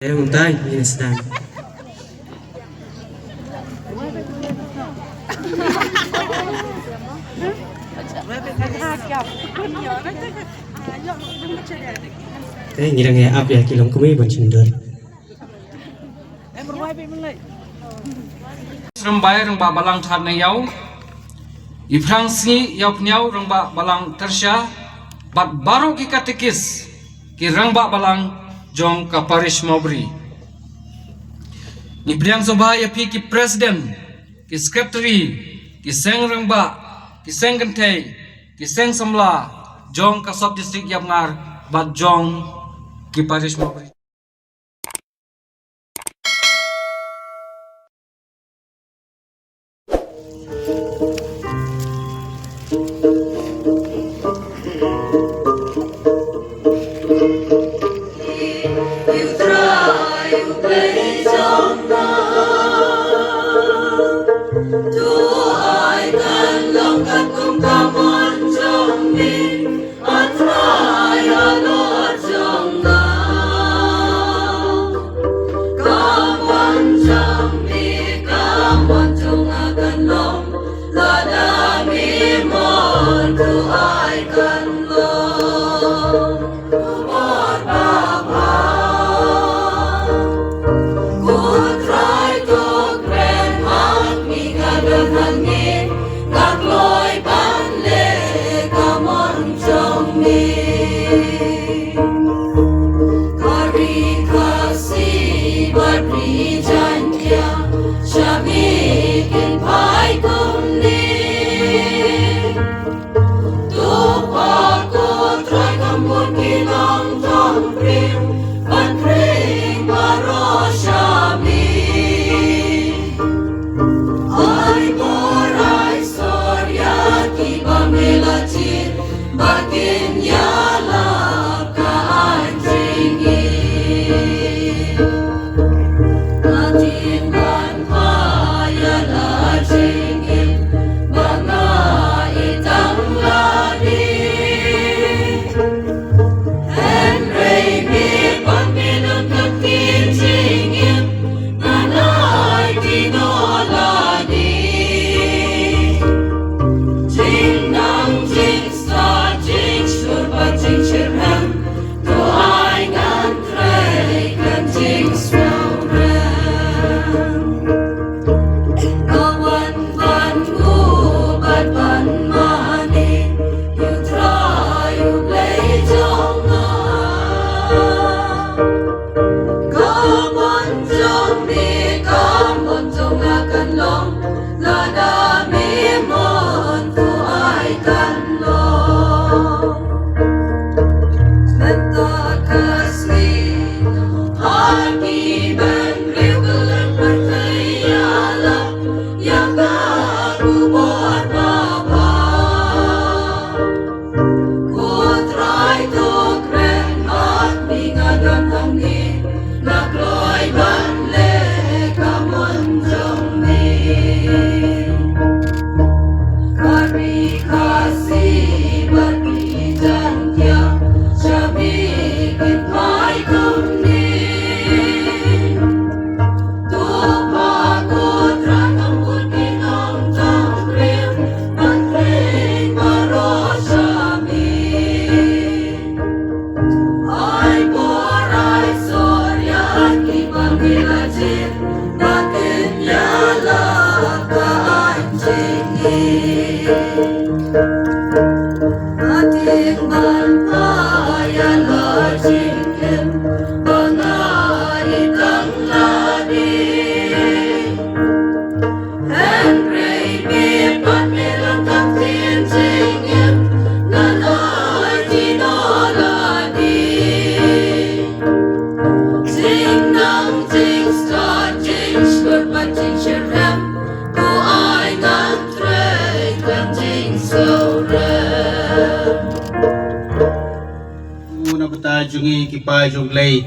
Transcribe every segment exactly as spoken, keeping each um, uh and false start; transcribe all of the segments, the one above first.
Te mynta ngin sdang. Te ngi dang ïa ap ïa ki longkmie ban shim dur. Rymbai Rangbah Balang Thadnaiaw, i Phrang Sngi Ïawphniaw Rangbah Balang Tyrsha, bad baroh ki katekis, ki rangbah balang jong ka parish Mawbri. Ngi pdiang sngewbha ïa phi ki president, ki secretary, ki seng rangbah, ki seng kynthei, ki seng samla jong ka sub district Ïapngar bad jong ki parish Mawbri. Na bynta jong ngi ki paid jong U Blei.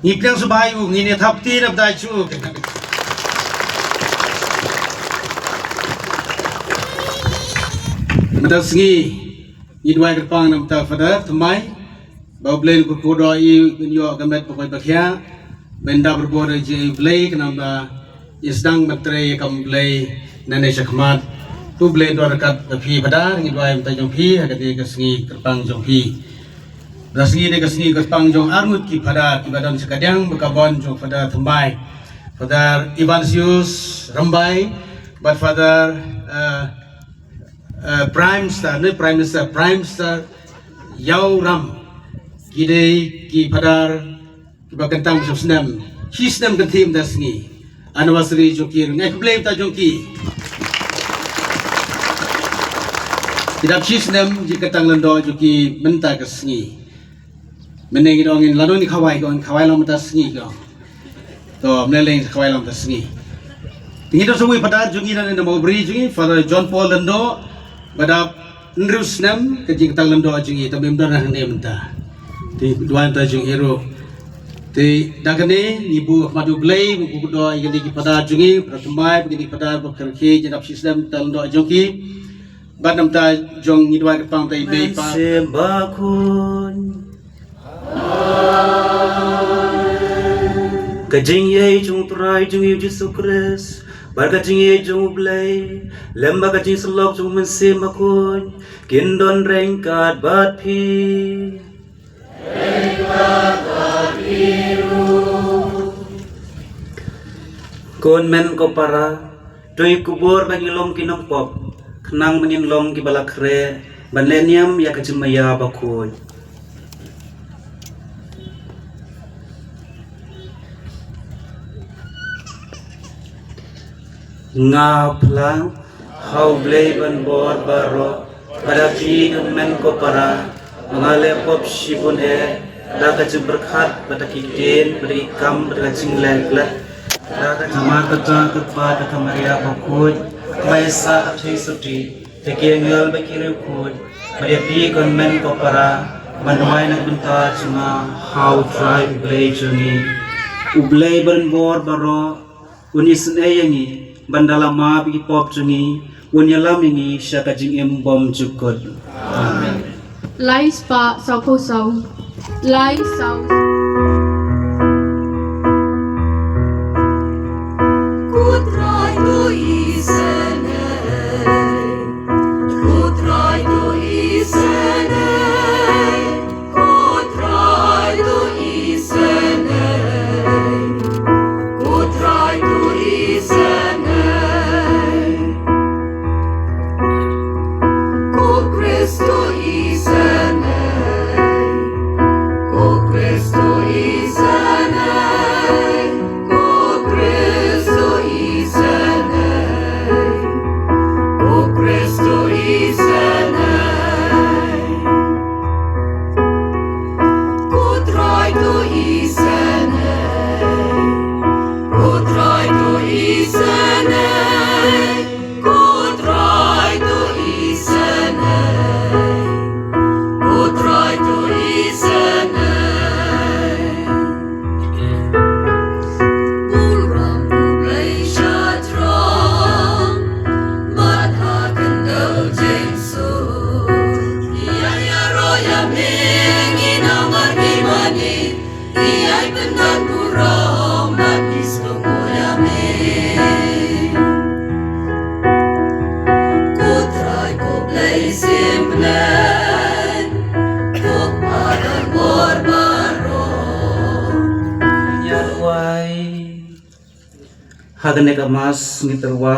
Ngi pdiang sngewbha ïa u, ngin ïa thap kti na bynta jong u. Mynta sngi ngi duwai kyrpang na bynta Father thymmai ba U Blei un kyrkhu ïa u, un ïoh ka met bakhuid bakhiah. Ban da berbor ïa U Blei, khnang ba ïa sdang ban trei ïa ka kam U Blei nangne shakhmat. To U Blei un don ryngkat bad phi Phadar, ngi duwai mynta jong phi ha kane ka sngi kyrpang jong phi. Da sngi ne ka sngi kyrpang jong arngut ki Phadar kiba don sha kadiang bad ka bor jong Phadar Thymmai, Phadar Ignatius Rymbai bad Phadar, eh, eh, Prime Minister, ne Prime Minister, Prime Minister Ïawram. Ki dei ki Phadar kiba kyntang shi snem, shi snem kynthih mynta sngi. Anniversary jong ki, ngi ai khublei mynta jong ki. Ki dap shi snem jingkyntang lyngdoh jong ki mynta ka sngi. Mynne ngi dang ong lano ngin khawai, ko khawai lang mynta sngi ko. To, mynne lei khawai lang mynta sngi. Te ngi don sa uwei Phadar jong ngi na Mawbri jong ngi, Father John Paul Lyngdoh, ba dap hynriew snem ka jingkyntang lyngdoh jong ngi, tang ba ym don hangne mynta. Te duwai mynta jong ngi ruh. Te da kane ngi buh ha khmat U Blei, buh kyrdoh ïa kine ki Phadar jong ngi, Phadar Thymmai, kine ki Phadar ba kyrkhu, jingdap shi snem kyntang lyngdoh jong ki. Bad namar jong ngi duwai kyrpang ïa i Mei Pa. Mynsiem Bakhuid. Ka jingïeit jong U Trai jong ngi U Jisu Khrist, bad ka jingïeit jong U Blei, lem bad ka jingsyllok jong U Mynsiem Bakhuid, kin don ryngkat bad phi. Ko hynmen ko para, to ïa kubur ba ngi long ki nongpop, khnang ba ngin long kiba la khreh ban leh niam ïa ka jingmaïa bakhuid. Nga phla ha U Blei ban bor baroh, bad ha phi ko hynmen ko para, ba nga leh pop shibun eh, da ka jingpyrkhat, bad da ki ktien, bad da ki kam, bad da ka jingleh khleh, da ka jingmut, da ka kyrpad, da ka Maria bakhuid, ba ïa sa ka thei suti, da ki angel bad ki riewkhuid, bad ïa phi ko hynmen ko para, ban duwai na ka bynta jong nga ha U Trai U Blei jong ngi. U Blei ban bor baroh, un isynei ïa ngi, ban da la map ïa ki pop jong ngi, un ïalam ïa ngi sha ka jingim bymjukut. Amen. Lai spah sawphew saw. Lai saw. Ko Trai to isynei. Ko Trai to isynei. Ko Trai to isynei. Ko Trai to isynei. Ko Khrist to isynei. Ko Khrist to isynei. Ko Khrist to isynei. Ko Khrist to isynei. Ko Trai to isynei. Ko Trai to isynei. Ko Trai to isynei. Ko Trai to isynei. Burom U Blei sha jrong, bad ha khyndew jingsuk. Ïa ïaroh ïa me ngi nang ïa ki mane, ïa pynban burom bad ngi sngewbha ïa me. Ko Trai ko Blei Symbai, ko Kpa ka bor baroh. Ïa duwai. Ha kane ka Mass ngi tyrwa,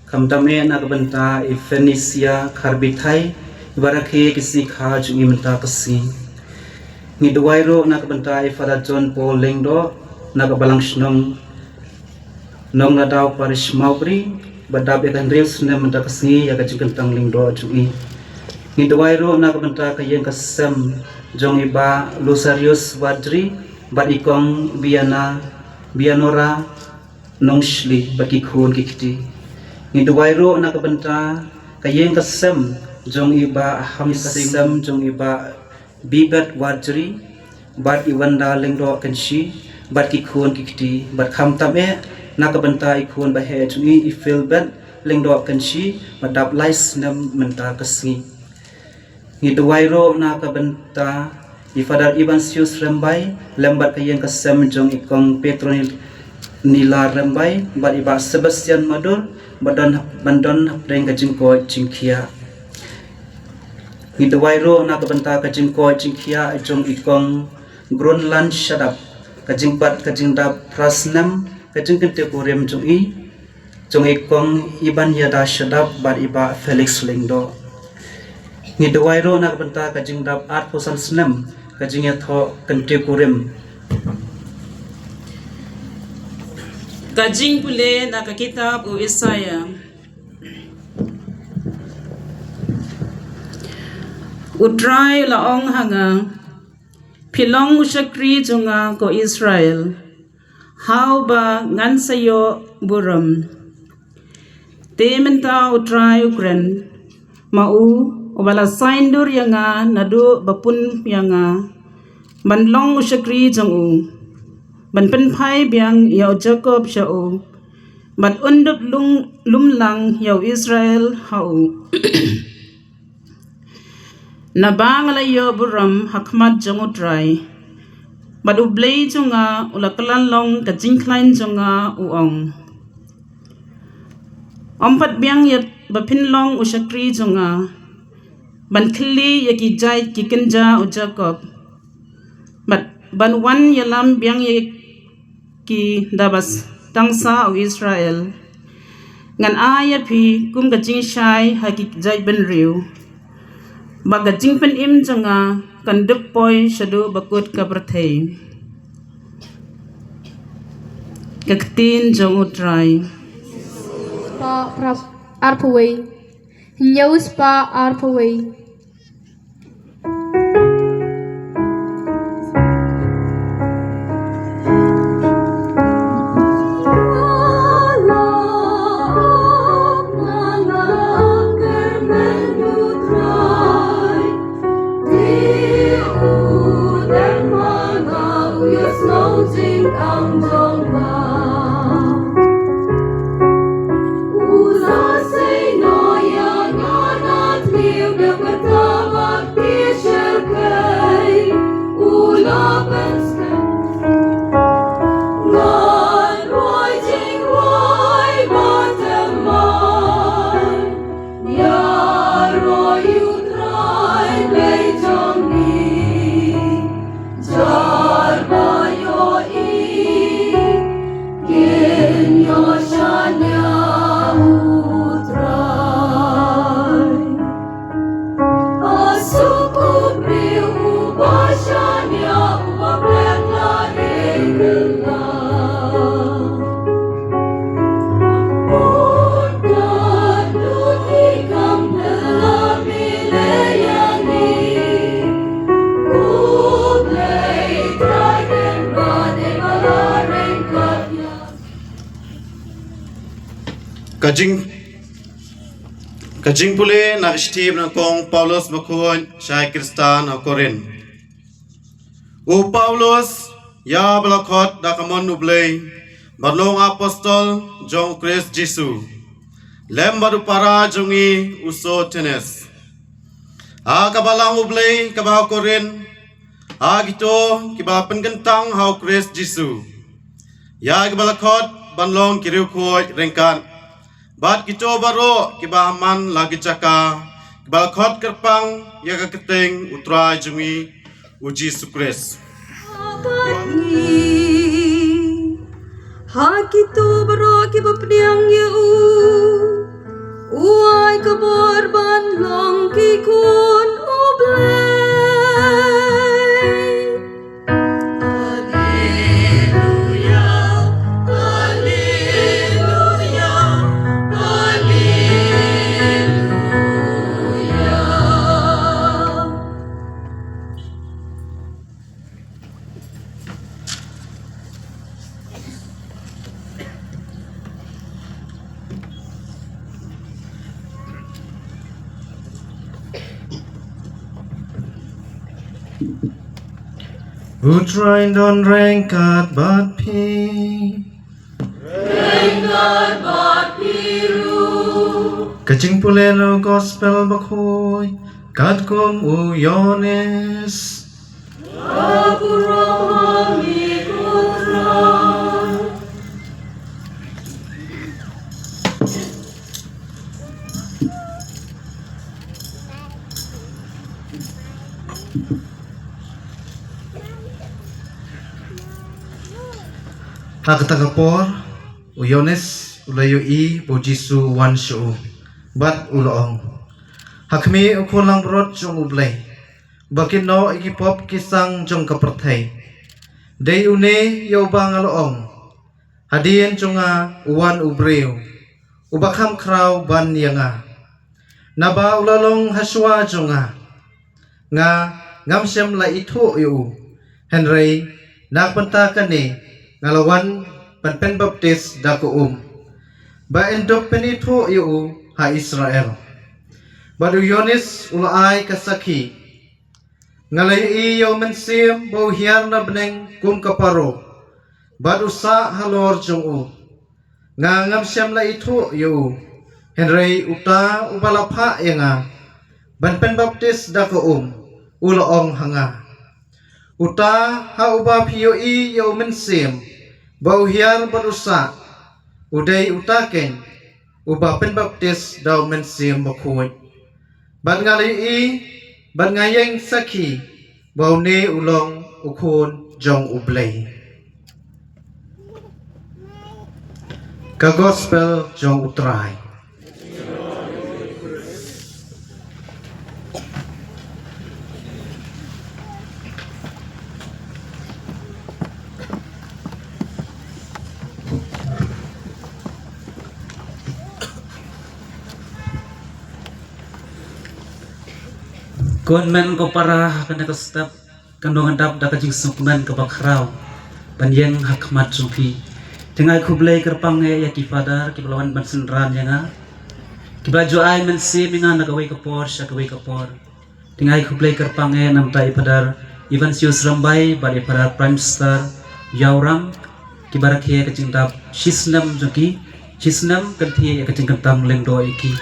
khamtam eh na ka bynta i Fenisia Kharbithai, iba rakhe ki sngi mynta ka sngi. Ngi duwai ruh na ka bynta i Father John Paul Lyngdoh, na ka Balang Shnong Nongladaw Parish Mawbri, ba dap ïa ka hynriew snem mynta ka sngi ïa ka jingkyntang lyngdoh jong i. Ngi duwai ruh na ka bynta ka ïing ka sem jong i Bah Lusarius Warjri, bad i Kong Biana, Bianora Nongshli, bad ki khun ki kti. Ngi duwai ruh na ka bynta ka ïing ka sem jong i Bah Hamsing, sem jong i Bah Bibet Warjri, bad i Wanda Lyngdoh Kynshi, bad ki khun ki kti, bad khamtam eh na ka bynta i khun ba heh jong i, i Philbet Lyngdoh Kynshi, ba dap lai snem mynta ka sngi. Ngi duwai ruh na ka bynta I Father Ibansius Rembai, lem bad ka ïing ka sem jong i Kong Petronila Rembai, bad i Bah Sebastian Madur, bad don, ban don hapdeng ka jingkoit jingkhiah. Ngi duwai ruh na ka bynta ka jingkoit jingkhiah jong i Kong Grunland Shadap, ka jingbat ka jingdap phra snem ka jingkyntiew kurim jong i, jong i Kong Iban Ïada Shadap bad i Bah Felix Lyngdoh. Ngi duwai ruh na ka bynta ka jingdap arphew san snem ka jingïathoh kyntiew kurim. Ka jingpule na ka kitab u Isaïah. U Trai u la ong ha nga, phi long u shakri jong nga ko Israel, ha uba ngan sa ïoh burom. Te mynta u Trai u kren, ma u uba la saiñdur ïa nga naduh ba pun ïa nga, ban long u shakri jong u, ban pynphai biang ïa u Jakob sha u, bad un dup lung, lum lang ïa u Israel ha u. Naba nga la ïoh burom ha khmat jong u Trai, bad u Blei jong nga u la kylla long ka jingkhlaiñ jong nga, u ong. Ym pat biang ïa ba phin long u shakri jong nga, ban khylli ïa ki jait ki kynja u Jakob, bad ban wan ïalam biang ïa ki da ba s-, tang sa u Israel. Ngan ai ïa phi kum ka jingshai ha ki jaitbynriew, ba ka jingpynim jong nga kan dup poi shaduh ba kut ka pyrthei. Ka ktien jong u Trai. Spah phra-, arphew wei. Hynñiew spah arphew wei. Ka jing, ka jingpule na ka shithi ba nyngkong Paulus bakhuid sha ki Khristan ha Korinth. U Paulus, ïa ba la khot da ka mon U Blei ban long apostol jong U Khrist Jisu, lem bad u para jong ngi u Sostenes, ha ka balang U Blei kaba ha Korinth, ha kito kiba pynkyntang ha U Khrist Jisu, ïa kiba la khot ban long ki riewkhuid ryngkat, bad kito baroh kiba ha man la ki jaka, kiba la khot kyrpang ïa ka kyrteng U Trai jong ngi U Jisu Khrist. Ha kito baroh kiba pdiang ïa u, u ai ka bor ban long ki khun U Blei. U Trai un don ryngkat bad phi. Ryngkat bad phi ruh. Ka jingpule na u Gospel bakhuid katkum u Ïoannis. Ha kata ka por, u Ïoannis u la ïohi ba u Jisu u wan sha u, bad u la ong, "Ha khmih, u Khun langbrot jong U Blei, ba kin noh ïa ki pop ki sang jong ka pyrthei. Dei une ïa uba nga la ong, 'Hadien jong nga u wan u briew, uba kham khraw ban ïa nga, naba u la long ha shuwa jong nga.' Nga ngam shym la ithuh ïa u, hynrei na ka bynta kane nga la wan ban pynbaptis da ka um, ba yn dup pynithuh ïa u ha Israel." Bad u Ïoannis u la ai ka sakhi, "Nga la ïohi ïa U Mynsiem ba u hiar na bneng kum ka paro, bad u sah halor jong u. Nga ngam shym la ithuh ïa u, hynrei uta uba la phah ïa nga ban pynbaptis da ka um, u la ong ha nga, 'Uta ha uba phi ïohi ïa U Mynsiem ba u hiar bad u sah, u dei uta keiñ uba pynbaptis da U Mynsiem Bakhuid.' Bad nga la ïohi, bad nga ïeng sakhi, ba une u long u Khun jong U Blei." Ka Gospel jong U Trai. Ko hynmen ko para, ha kane ka step kan long, ngan dap da ka jingsngewkmen kaba khraw ban ïeng ha khmat jong phi. Te nga ai khublei kyrpang eh ïa ki Father kiba la wan ban synran ïa nga, kiba la ju ai mynsiem ïa nga na kawei ka por sha kawei ka por. Te nga ai khublei kyrpang eh namar i Father Evansius Rymbai bad i Father Prime Minister Ïawram, kiba rakhe ka jingdap shisnem jong ki, shisnem kan thied ïa ka jingkyntang lyngdoh ïa ki.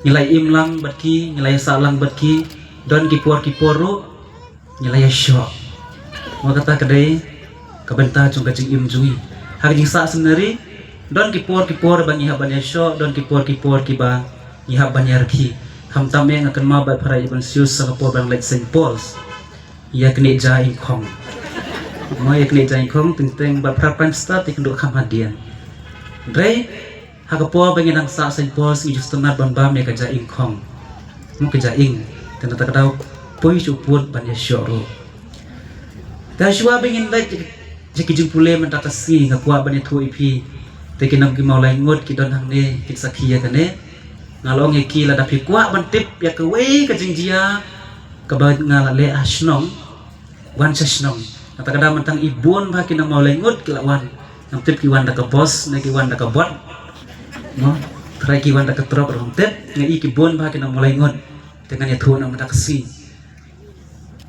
Ngi la im lang bad ki, ngi la ïasah lang bad ki, don ki por ki por ruh ngi la ïashoh. Wa kata ka dei ka bynta jong ka jingim jong ngi. Ha ka jingsah scenery, don ki por ki por ba ngi hap ban ïashoh, don ki por ki por kiba ngi hap ban ïarkhie. Khamtam eh nga kynmaw bad Father Evansius ha ka por ba nga leit Saint Paul's, ïa kane ja ingkhong. Mo, ïa kane ja ingkhong, teng teng bad Father Prime Minister te kynduh kham hadien. Hynrei ha ka por ba ngi dang sah Saint Paul's ngi ju sngewtynnat ban bam ïa ka ja ingkhong. Mo, ka ja ing. Te na kata ka daw poi shu pud ban ïashoh ruh. Te shuwa ba ngin leit ïa ki jingpule mynta ka sngi, nga kwah ban ïathuh ïa phi. Te ki nong ki mawlai ngut ki don hangne kin sakhi ïa kane. Nga la ong ïa ki, lada phi kwah ban tip ïa kawei ka jingjia kaba nga la leh ha shnong, wan sha shnong. Kata ka daw mynta i bun bha ki nong mawlai ngut ki la wan. Ngam tip ki wan da ka bos ne ki wan da ka bot. Mo, trai ki wan da ka trok ruh ngam tip. Nga i ki bun bha ki nong mawlai ngut. Te ngan ïathuh na mynta ka sngi.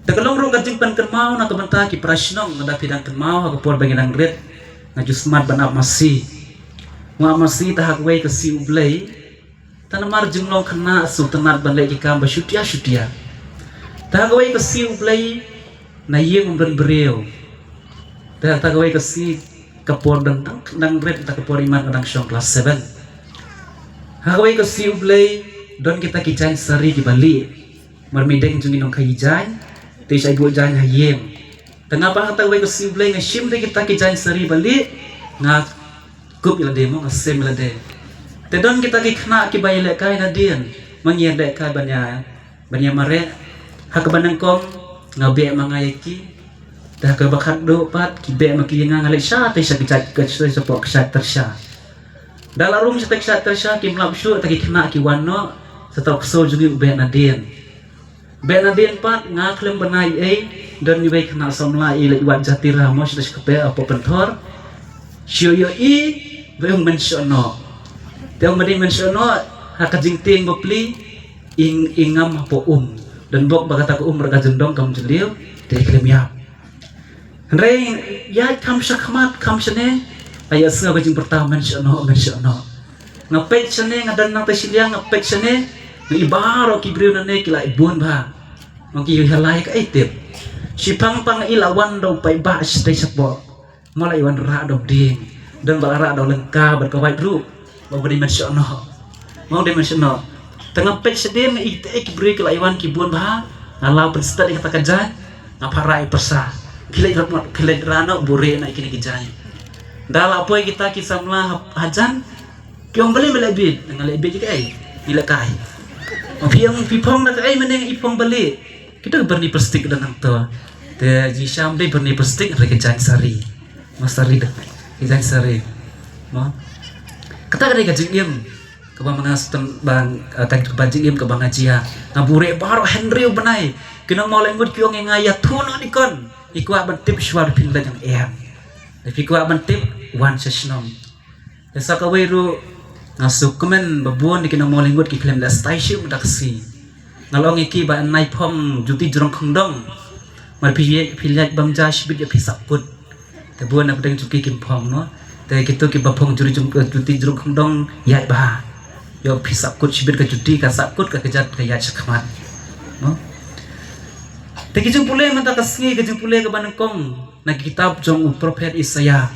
Te ka long ruh ka jingpynkynmaw na ka bynta ki para shnong, lada phi dang kynmaw ha ka por ba ngi dang rit, nga ju smat ban ap masi. Nga ap masi te ha kawei ka sngi U Blei, te namar jinglong khynnah sngewtynnat ban leh ki kam ba shutia shutia. Te ha kawei ka sngi U Blei, na ïing ym don briew. Te ha kawei ka sngi, ka por dang, dang, dang rit, te ka por imat nga dang shong klas seven. Ha kawei ka sngi U Blei, don kita ki jaiñ sari kiba lieh. Mar mideng jong ngi nongkhaii jaiñ, te shah buh jaiñ ha ïing. Te nga ba ha kata kawei ka sngi U Blei nga shim de kita ki jaiñ sari ba lieh, nga kup ïa lade mo, nga sem ïa lade. Te don kita ki khynnah kiba ïalehkai nadien, ma ngi ïalehkai ban ïa, ban ïa mareh. Ha kaba nyngkong nga beh ma nga ïa ki. Te ha kaba khatduh pat ki beh ma ki ïa nga, nga leit sha te sha ki jait, ka sha, shapoh ka shait tyrsha. Da la rung sha te ka shait tyrsha kim lap shuh, te ki khynnah ki wan noh, sa tau ksew jong ngi u beh nadien. Beh nadien pat nga khlem bana ei ei, don iwei khynnah samla i leit wad jatira mo sha te sha kpeh hapoh pynthor. Shu ïohi ba ong men shoh noh. Te ong ba dei men shoh noh, ha ka jingtieng bapli i, i ngam hapoh um. Don bok ba kata ka um ruh ka jyndong kam jylliew, te khlem ïap. Hynrei ïaid kham shakhmat kham shane, nga ïohsngew ka jingpyrta men shoh noh, men shoh noh. Nga peit shane, nga don nangta shiliang, nga peit shane, nga i baroh ki briew nangne ki la i bun bha. Nga ki ïohi halai kaei tip. Shi pang pang i la wan da u paidbah shatei shapoh. Mo la i wan rah da u dieng. Don ba la rah da u lyngka bad ka wait ruh. Ba u dei mynshuwa noh. Mo u dei mynshuwa noh. Tang nga peit shadien nga i te ki briew ki la i wan ki bun bha. Nga la u pynstet ïa kata ka jaiñ. Nga pharah ïa u pyrsa. Phi leit rah noh, phi leit rah noh buhrieh na ïa kine ki jaiñ. Da la poi kita ki samla ha, hajan. Ki ong balei me leh bit, nga leh bit ïa kaei? Ngi leh kai. Phi ong phi phong da kaei mynne i phong balei? Kita ki byrni plastik da nangta. Te jingshisha ym dei byrni plastik, hynrei ka jaiñ sari. Mo sari da. Ka jaiñ sari. Mo. Kata ka dei ka jingim. Kaba ma nga stem bang, eh, ka kaba jingim kaba nga jia. Nga buhrieh baroh hynriew bnai. Ki nongmawlai ngut ki ong ïa nga ïathuh noh dei kon. Phi kwah ban tip shuwa phin leit jong em. Phi kwah ban tip wan sha shnong. Te sa kawei ruh nga sngewkmen ba bun ki nongmawlai ngut ki khlem leh stai shuh mynta ka sngi. Nga la ong ïa ki ba nai phong juti jrong khongdong. Mar phi ïaid, phi ïaid bam ja shibit ïa phi sap kut. Te bun na pdeng jong ki kim phong mo. Te kito kiba phong juti jrong, juti jrong khongdong ïaid bha. Ïoh phi sap kut shibit ka juti ka sap kut ka kjat ka ïaid shakhmat. Mo. Te ki jingpule mynta ka sngi ka jingpule kaba nyngkong na ki kitab jong u prophet Isaiah.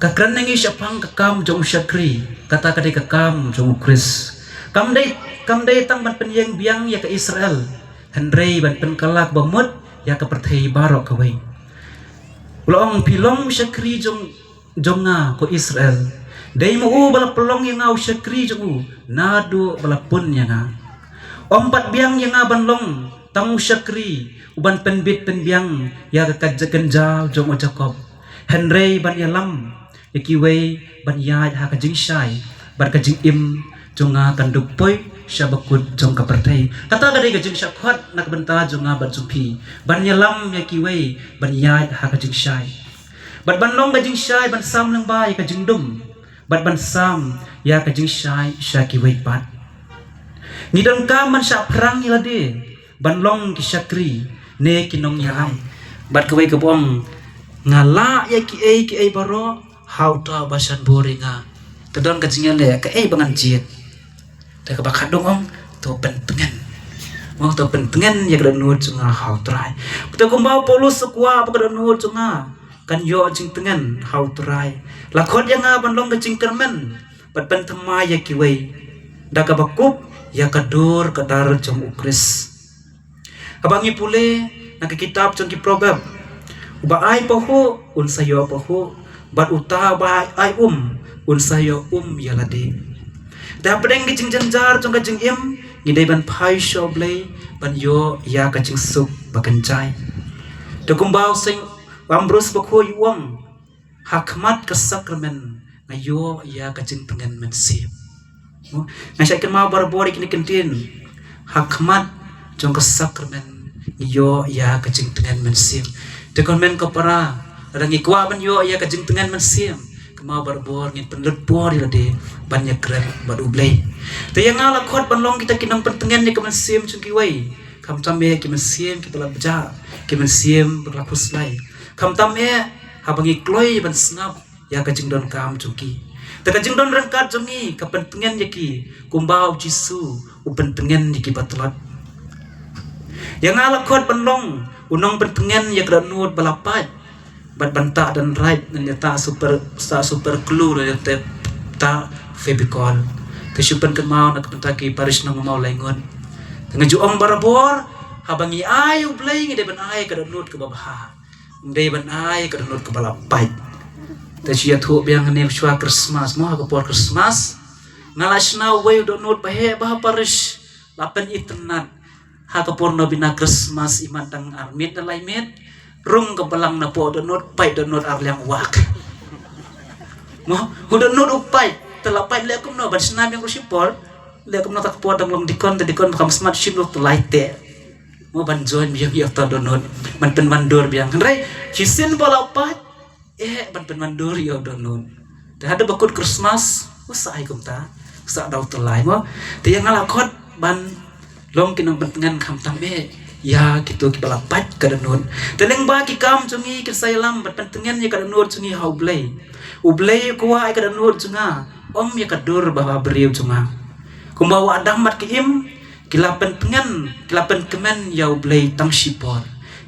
Ka kren na ngi shaphang ka kam jong u shakri, kata ka dei ka kam jong u Khrist. Kam dei, kam dei tang ban pynïeng biang ïa ka Israel, hynrei ban pynkylla kaba mut ïa ka pyrthei baroh kawei. U la ong phi long u shakri jong, jong nga ko Israel. Dei ma u ba la pynlong ïa nga u shakri jong u, naduh ba la pun ïa nga. Ym pat biang ïa nga ban long tang u shakri, u ban pynbit pynbiang ïa ka kynja-, kynja jong u Jakob. Hynrei ban ïalam ïa kiwei ban ïaid ha ka jingshai, bad ka jingim jong nga kan duk poi sha bakut jong ka pyrthei. Kata ka dei ka jingshah khot na ka bynta jong nga bad jong phi. Ban ïalam ïa kiwei ban ïaid ha ka jingshai. Bad ban long ka jingshai ban sam lyngba ïa ka jingdum. Bad ban sam ïa ka jingshai sha kiwei pat. Ngi donkam ban shah pyrshang ïa lade ban long ki shakri ne ki nongïalam. Bad kawei ka ba ong nga lah ïa kiei kiei baroh ha uta uba shan bor ïa nga. Te don ka jingïaleh kaei ba ngan jied. Te kaba khatduh ong to pyntngen. Ong to pyntngen ïa ka dohnud jong nga ha u Trai. Te kumba u Paulus u kwah ba ka dohnud jong nga kan ïoh jingtngen ha u Trai. La khot ïa nga ban long ka jingkyrmen bad pynthymmai ïa kiwei da kaba kup ïa ka dur ka dar jong u Khrist. Haba ngi pule na ka kitab jong ki Proverb, uba ai pahuh un sa ïoh pahuh, bad uta uba ai, ai um un sa ïoh um ïa lade. Te hapdeng ka jingjynjar jong ka jingim ngi dei ban phai sha U Blei ban ïoh ïa ka jingsuk ba kynjai. Te kumba u Saint Ambrose Bakhuid u ong, ha khmat ka sakramen nga ïoh ïa ka jingtngen mynsiem. Mo, nga shait kynmaw barabor ïa kine ki ktien. Ha khmat jong ka sakramen nga ïoh ïa ka jingtngen mynsiem. Te kynmaw ko para, lada ngi kwah ban ïoh ïa ka jingtngen mynsiem, kynmaw barabor ngin pynlut por ïa lade ban ïakren bad U Blei. Te ïa nga la khot ban long kita ki nongpyntngen ïa ka mynsiem jong kiwei. Khamtam eh ki mynsiem kiba la bjah, ki mynsiem ba la khuslai. Khamtam eh haba ngi kloi ban sngap ïa ka jingdonkam jong ki. Te ka jingdon ryngkat jong ngi ka pyntngen ïa ki kumba u Jisu u pyntngen ïa ki ba tlot. Ïa nga la khot ban long u nongpyntngen ïa ka dohnud ba la pait. Bad ban tah dendrite, ngan ïa tah super, tah super glue, ngan ïa tah Fevicol. Te shu pynkynmaw na ka bynta ki parish nongmawlai ngut. Te nga ju ong barabor, haba ngi ai U Blei ngi dei ban ai ka dohnud kaba bha. Ngi dei ban ai ka dohnud kaba la pait. Te shu ïathuh biang ne shuwa Christmas, mo ha ka por Christmas. Nga la shna uwei u dohnud ba heh bha ha parish. La pynitynnad. Ha ka por nobina Christmas imat dang ar miet na lai miet. Rung ka balang na poh dohnud, pait dohnud ar liang wak. Mo, u dohnud u pait, te la pait leh kumno, ban shna biang ruh shipor. Leh kumno ta ka por dang long dikon, te dikon ba kam smat shim ruh te lai te. Mo ban join biang ïa ta dohnud, ban pynwandur biang. Hynrei, shisien ba la pait, eh, ban pynwandur ïa u dohnud. Te hadien ba kut Christmas, u sa ai kumta, u sa dei u tyllai mo. Te ïa nga la khot ban long ki nongpyntngen khamtam eh ïa kito kiba la pait ka dohnud. Te lyngba ki kam jong ngi kin sa ïalam ban pyntngen ïa ka dohnud jong ngi ha U Blei. U Blei u kwah ïa ka dohnud jong nga, ym ïa ka dur ba ha briew jong nga. Kumba u Adam bad ka Im, ki la pyntngen, ki la pynkmen ïa U Blei tang shipor.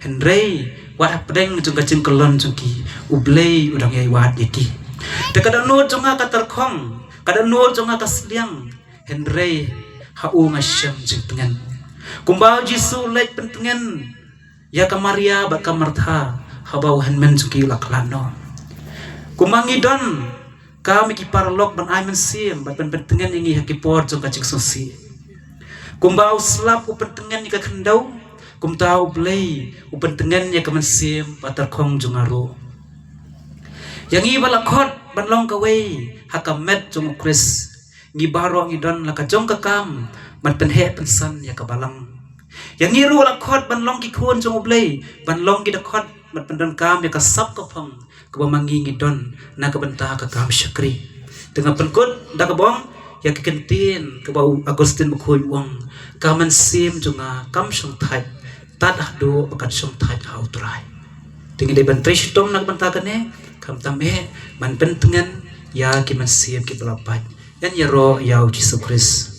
Hynrei wat hapdeng jong ka jingkyllon jong ki, U Blei u dang ïai wad ïa ki. Te ka dohnud jong nga ka tyrkhong, ka dohnud jong nga ka sliang, hynrei ha u nga shem jingtngen. Kumba U Jisu u leit pyntngen ïa ka Maria bad ka Martha haba u hynmen jong ki u la khlad noh. Kumba ngi don kam ïa ki paralok ban ai mynsiem bad ban pyntngen ïa ngi ha ki por jong ka jingsngewsih. Kumba u slap u pyntngen ïa ka khyndew, kumta U Blei u pyntngen ïa ka mynsiem ba tyrkhong jong nga ruh. Ïa ngi ba la khot ban long kawei ha ka met jong U Khrist, ngi baroh ngi don la ka jong ka kam ban pynheh pynsan ïa ka balang. Ïa ngi ruh la khot ban long ki khun jong U Blei, ban long ki dkhot ban pyndonkam ïa ka sap ka phong kaba ma ngi ngi don na ka bynta ka kam shakri. Te nga pynkut da kaba ong ïa ka kyntien kaba u Augustine Bakhuid u ong, ka mynsiem jong nga kam shong thait tad haduh ba kan shong thait ha U Trai. Te ngi dei ban trei shitom na ka bynta kane, khamtam eh ban pyntngen ïa ki mynsiem kiba la pait. Yn ïaroh ïa U Jisu Khrist.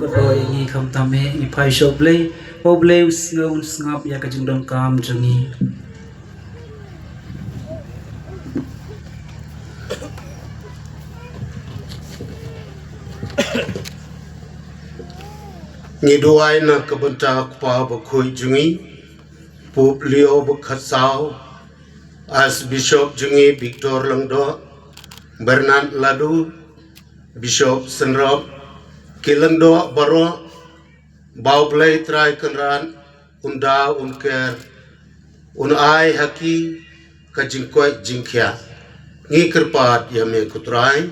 Khublei ïa ngi khamtam eh, ngi phai sha U Blei, ba U Blei u sngew un sngap ïa ka jingdonkam jong ngi. Ngi duwai na ka bynta u Kpa Bakhuid jong ngi, Pope Leo ba khatsaw, Archbishop jong ngi Victor Lyngdoh, Bernard Ladu, Bishop Synrop, ki lyngdoh baroh, ba U Blei Trai Kynrad un da un ker, un ai ha ki ka jingkoit jingkhiah. Ngi kyrpad ïa me ko Trai.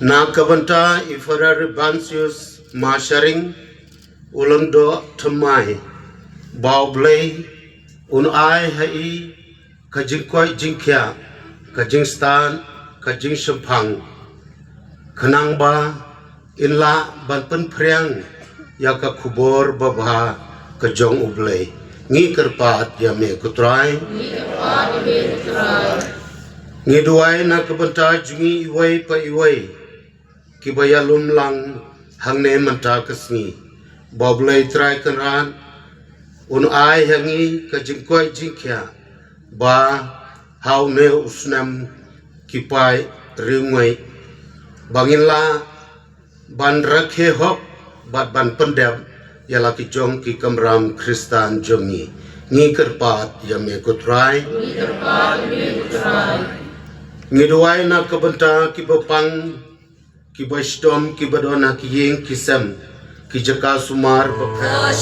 Na ka bynta i Father Evansius Masharing, u lyngdoh thymmai, ba U Blei un ai ha i ka jingkoit jingkhiah, ka jingstad, ka jingshemphang, khnang ba in lah ban pynphriang ïa ka khubor babha ka jong U Blei. Ngi kyrpad ïa me ko Trai. Ngi duwai na ka bynta jong ngi iwei pa iwei kiba ïalum lang hangne mynta ka sngi, ba U Blei Trai Kynrad un ai ha ngi ka jingkoit jingkhiah, ba ha une u snem ki paid riewngeit, ba ngin lah ban rakhe hok bad ban pyndep ïa la ki jong ki kamram Khristan jong ngi. Ngi kyrpad ïa me ko Trai. Ngi duwai na ka bynta kiba pang, kiba shitom, kiba don ha ki ïing ki sem, ki jaka sumar bapher.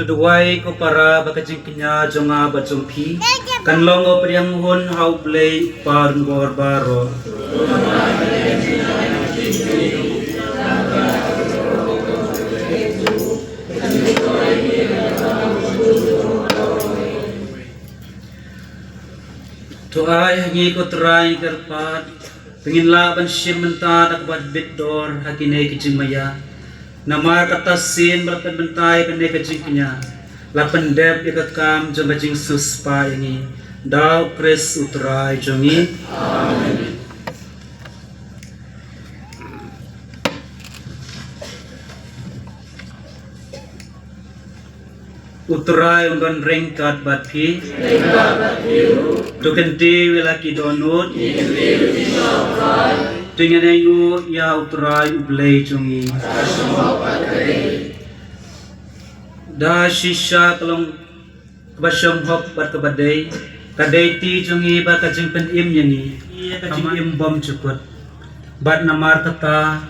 Duwai ko para ba ka jingkñia jong nga bad jong phi kan long u pdiang hun ha U Blei u Kpa Ringor baroh. To ai ha ngi ko Trai kyrpad ba ngin lah ban shim bynta da kaba bit dor ha kine ki jingmaïa. Namar kata sien ba la pynbynta ïa kane ka jingkñia, la pyndep ïa ka kam jong ka jingsiewspah ïa ngi. Da U Khrist U Trai jong ngi. Amen. U Trai un don ryngkat bad phi. Ryngkat bad phi ruh. To kyntiew ïa la ki dohnud. Ngi kyntiew ïa phi sha U Trai. To ngin ainguh ïa U Trai U Blei jong ngi. Ka shong hok bad ka dei. Da shisha ka long kaba shong hok bad kaba dei, ka dei ti jong ngi bad ka jingpynim ïa ngi, ïa ka jingim bymjukut. Bad namar kata,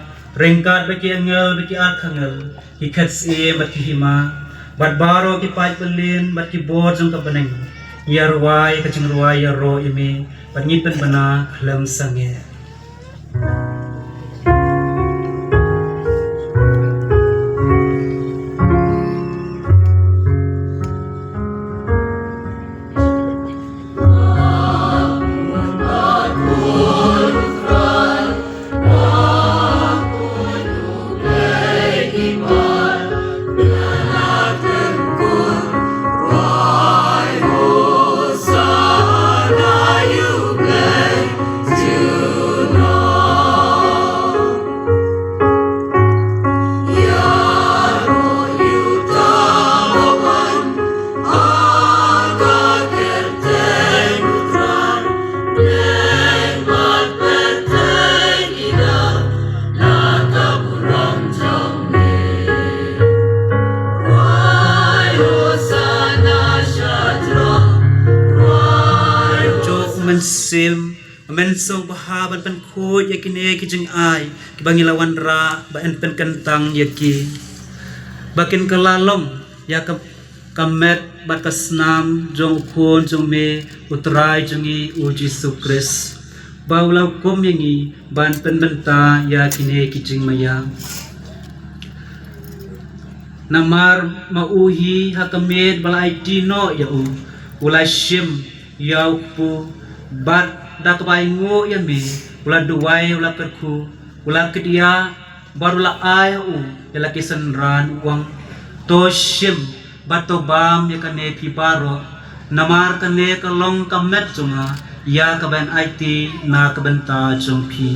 ryngkat bad ki angel bad ki archangel, ki khet syiem bad ki hima, bad baroh ki paid byllien bad ki bor jong ka bneng, ngi ïa rwai ka jingrwai ïaroh ïa me, bad ngi pynbna khlem sangeh. Mynsiem, Mynsiem Bakhuid ban pynkhuid ïa kine ki jingai kiba ngi la wanrah, ba yn pynkyntang ïa ki, ba kin kylla long ïa ka ka met bad ka snam jong U Khun jong me, U Trai jong ngi U Jisu Khrist, ba u la hukum ïa ngi ban pynbynta ïa kine ki jingmaïa. Namar ma u hi ha ka miet ba la aiti noh ïa u, u la shim ïa u kpu, bad da kaba ainguh ïa me, u la duwai, u la kyrkhu, u la kdiah, bad u la ai ha u ïa la ki synran, u ong, to shim bad to bam ïa kane phi baroh, namar kane ka long ka met jong nga, ïa kaban aiti na ka bynta jong phi.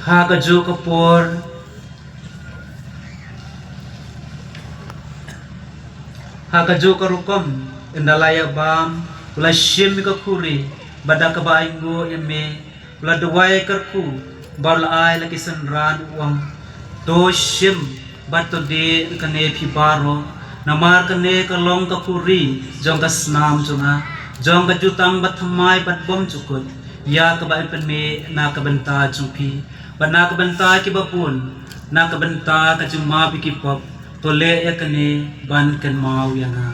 Ha kajuh ka por, ha kajuh ka rukom, ynda la ïa bam, u la shim ïa ka khuri, bad da kaba ainguh ïa me, u la duwai kyrkhu, bad u la ai la ki synran, u ong, to shim bad to die kane phi baroh, namar kane ka long ka khuri jong ka snam jong nga, jong ka jutang bathymmai bad bymjukut, ïa kaba yn pynmih na ka bynta jong phi bad na ka bynta kiba bun, na ka bynta ka jingmap ïa ki pop. To leh ïa kane ban kynmaw ïa nga.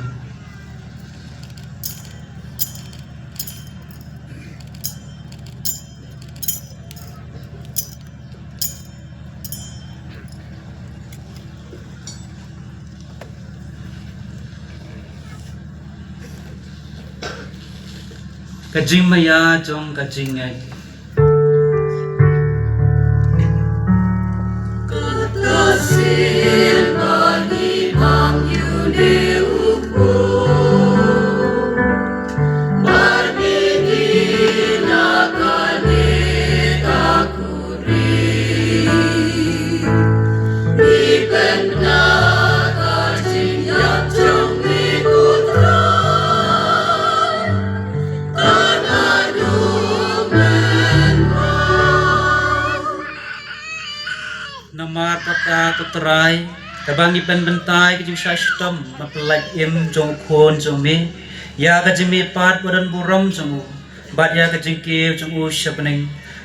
Ka jingmaïa jong ka jingngeit. Ko Trai, kaba ngi pynbynta ïa ka jingshah shitom bad pyllait im jong u Khun jong me, ïa ka jingmihpat ba don burom jong u, bad ïa ka jingkiew jong u sha bneng,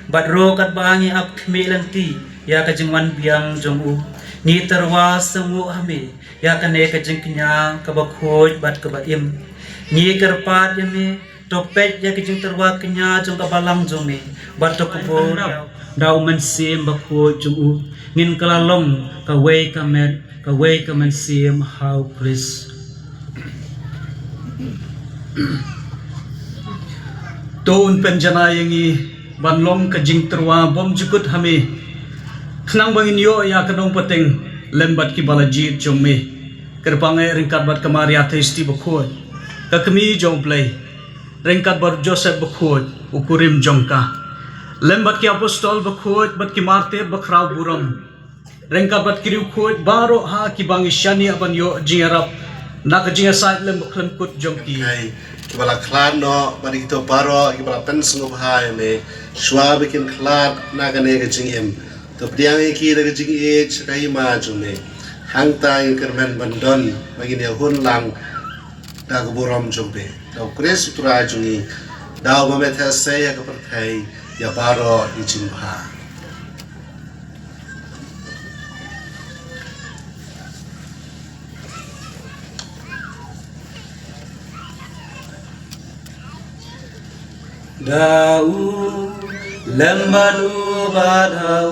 bad ruh katba ngi ap khmih lynti ïa ka jingwan biang jong u, ngi tyrwa sngewnguh ha me ïa kane ka jingkñia kaba khuid bad kaba im. Ngi kyrpad ïa me, to peit ïa ka jingtyrwa kñia jong ka balang jong me, bad to kbur da u Mynsiem Bakhuid jong u. Ngin kylla long kawei ka met, kawei ka mynsiem ha u Khrist. To un pynjanai ïa ngi ban long ka jingtyrwa bymjukut ha me, khnang ba ngin ïoh ïa ka nongpateng lem bad kiba la jied jong me. Kyrpang eh ryngkat bad ka Maria Theisotti Bakhuid, ka Kmie jong u Blei, ryngkat bad Joseph Bakhuid, u kurim jong ka, lem bad ki apostol bakhuid bad ki martir bakhraw burom, ryngkat bad ki riewkhuid baroh ha kiba ngi shaniah ban ïoh jingïarap na ka jingïasaid lem bad khlem kut jong ki. Kiba la khlad noh bad ïa kito baroh kiba la pynsngewbha ïa me, shuwa ba kin khlad na kane ka jingim, to pdiang ïa ki da ka jingïeit sha ka hima jong me. Hangta ngin kyrmen ban don ba ngin ïahun lang da ka burom jong me, da u Khrist u Trai jong ngi, da uba me theh sei ïa ka pyrthei ïa baroh ki jingbha. Da u, lem bad u, bad ha u,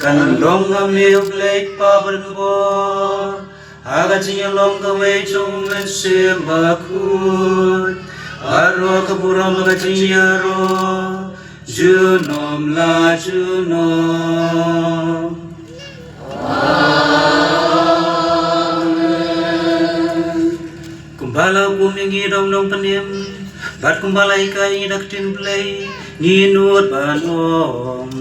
kan long ha me U Blei Kpa badonbor, ha ka jingïalong kawei jong U Mynsiem Bakhuid, baroh ka burom ka jingïaroh, junom la junom. Amen. Kumba la hukum ïa ngi da u Nongpynim, bad kumba la hikai ïa ngi da ka ktien Blei, ngin nud ban ong: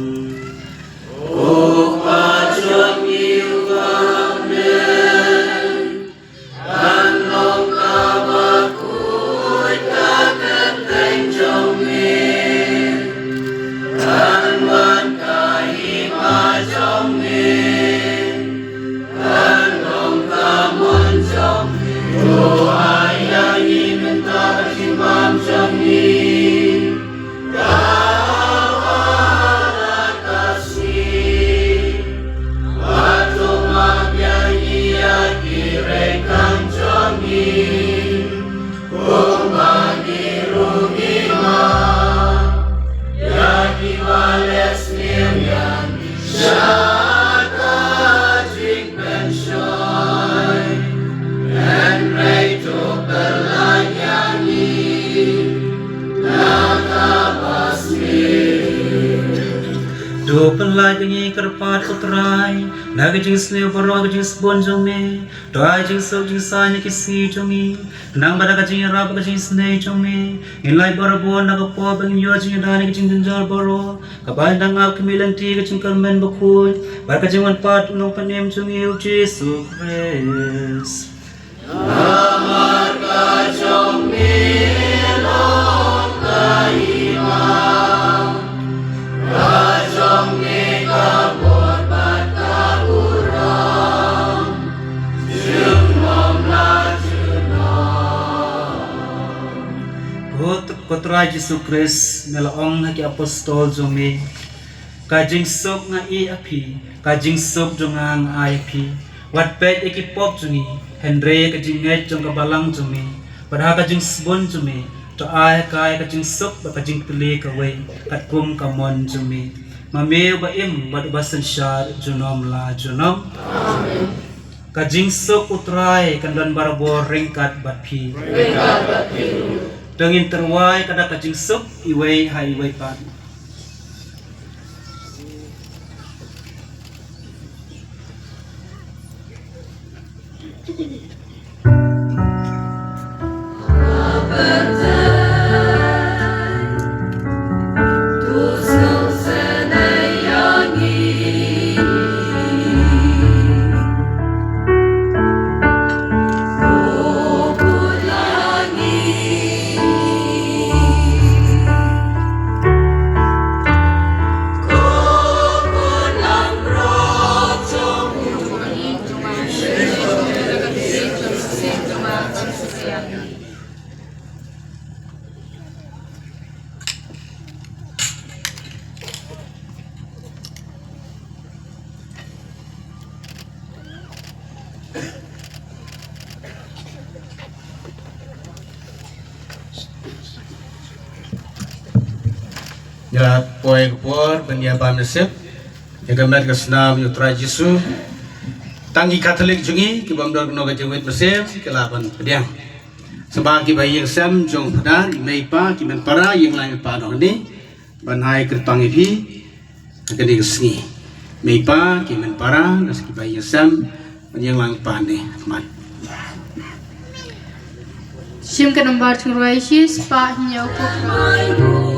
Ko Kpa jong ngi uba ha bneng, kan long kaba khuid ka kyrteng jong me, kan wan ka hima jong me, kan long ka mon jong me. To ai ïa ngi mynta ka jingbam jong ngi, kaba ha ka sngi, bad to map ïa ngi ïa ki ryngkang jong ngi, kumba ngi ruh ngi map ïa kiba leh sniew ïa ngi sha ka jingpynshoi. Hynrei to pyllait ïa ngi na kaba sniew. To pyllait ïa ngi kyrpad ko Trai na ka jingsniew baroh ka jingsbun jong me. To ai jingsuk jingsaiñ ha ki sngi jong ngi, khnang ba da ka jingïarap bad ka jingisynei jong me, ngin lait barabor na ka pop, ba ngin ïoh jingïada na ki jingjynjar baroh, kaba ngi dang ap khmih lynti ka jingkyrmen bakhuid bad ka jingwan pat u Nongpynim jong ngi U Jisu Khrist. Namar ka jong me long ka hima, ka jong me ka bor bad ka burom, junom la junom. Ko, ko Trai Jisu Khrist, me la ong ha ki apostol jong me: Ka jingsuk nga ai ha phi, ka jingsuk jong nga nga ai ha phi. Wat peit ïa ki pop jong ngi, hynrei ïa ka jingngeit jong ka balang jong me. Bad ha ka jingsbun jong me, to ai ha ka ïa ka jingsuk bad ka jingtylli kawei, katkum ka mon jong me. Ma me uba im bad uba synshar junom la junom. Amen. Ka jingsuk U Trai kan don barabor ryngkat bad phi. Ryngkat bad phi. To ngin tyrwa ïa ka da ka jingsuk iwei ha iwei pat. Ïa poi ka por ban ïa ban mynsiem ïa ka met ka snam ïa u Trai Jisu. Tang ki Katholik jong ngi ki bym don kano ka jingwit mynsiem ki lah ban pdiang. Sngewbha ki ba ïing sem jong u Phadar, i mei i pa, ki men para, ïing lang ïing pa dong ni ban ai kyrpang ïa phi ha kane ka sngi. Mei pa, ki men para, na ki ba ïing sem ban ïing lang pa ne man. Shim ka nambar thungrwai shi spah hynñiew phew.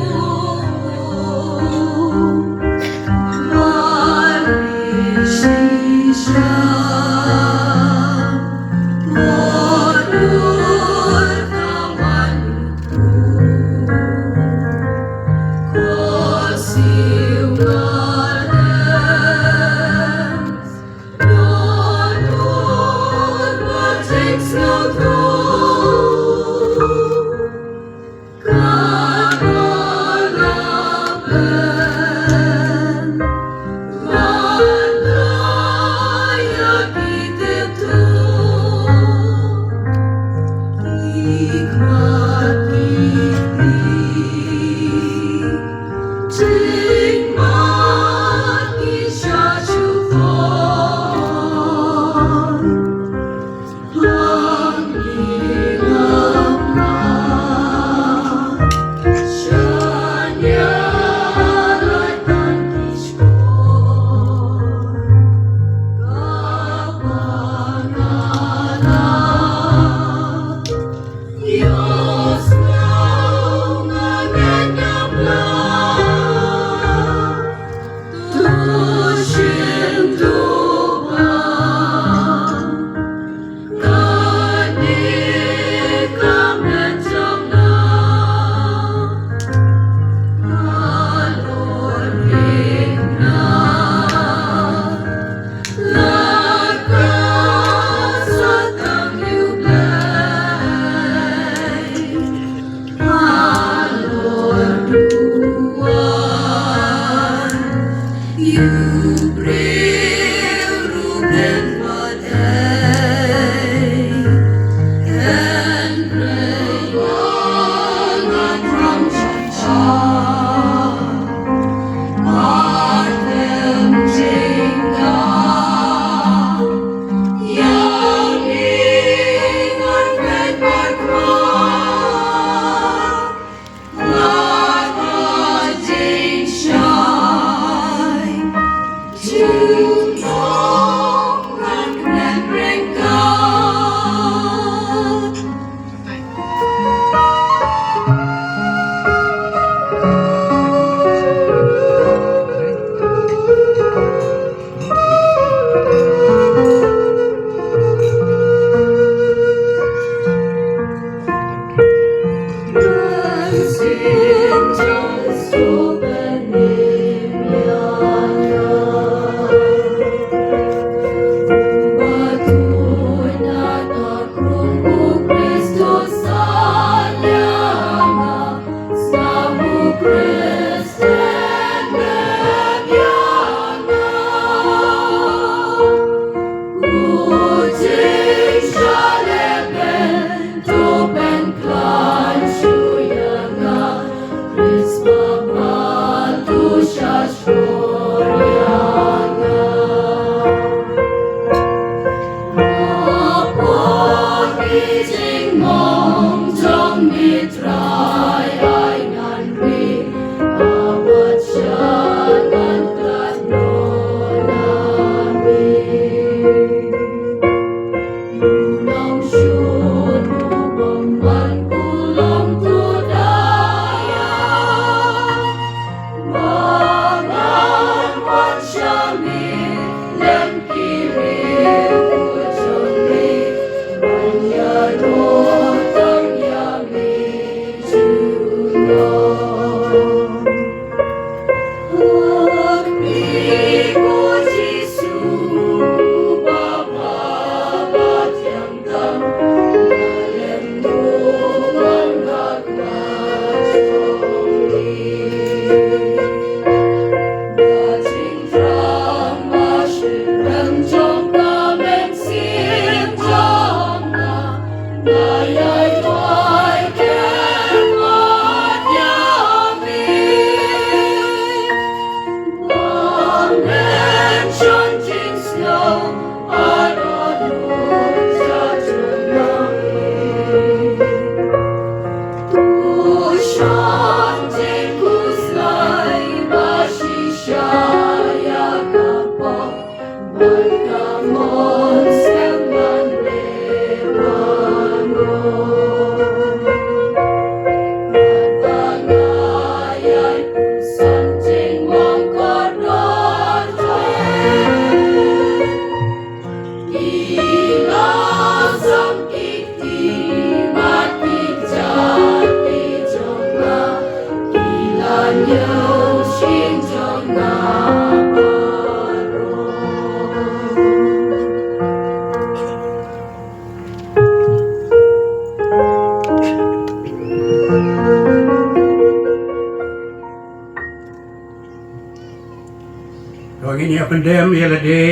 Ïa pyndem ïa lade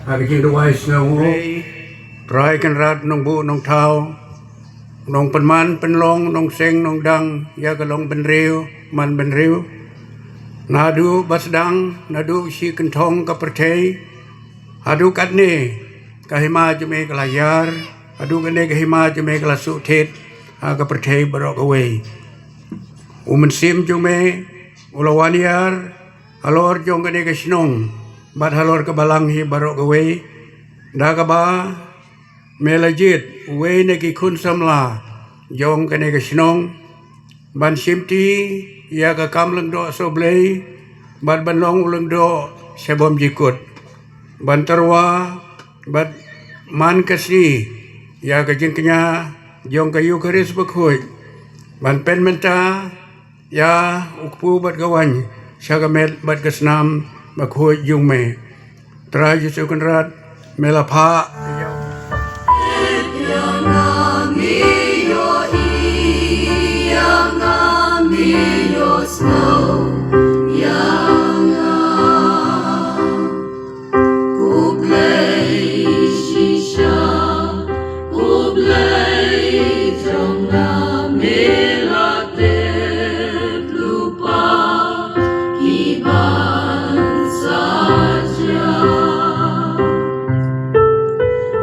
ha ka jingduwai sngewnguh. Trai Kynrad Nongbuh Nongthaw, Nongpynman Pynlong Nongseng Nongdang ïa ka long bynriew man bynriew. Naduh ba sdang, naduh shi kynthong ka pyrthei haduh katne, ka hima jong me ka la ïar, haduh katne ka hima jong me ka la suhthied ha ka pyrthei baroh kawei. U Mynsiem jong me u la wan ïar halor jong kane ka shnong bad halor ka balang hi baroh kawei, da kaba me la jied uwei na ki khun samla jong kane ka shnong ban shimti ïa ka kam lyngdoh sohblei bad ban long u lyngdoh sha bymjukut, ban tyrwa bad man ka sngi ïa ka jingkñia jong ka Ïukharist Bakhuid, ban pynmynta ïa u kpu bad ka waiñ sha ka met bad ka snam bakhuid jong me. Trai Jisu Kynrad, me la phah ïa U Blei shisha, U Blei jong nga, me la tip lypa kiban sa jia.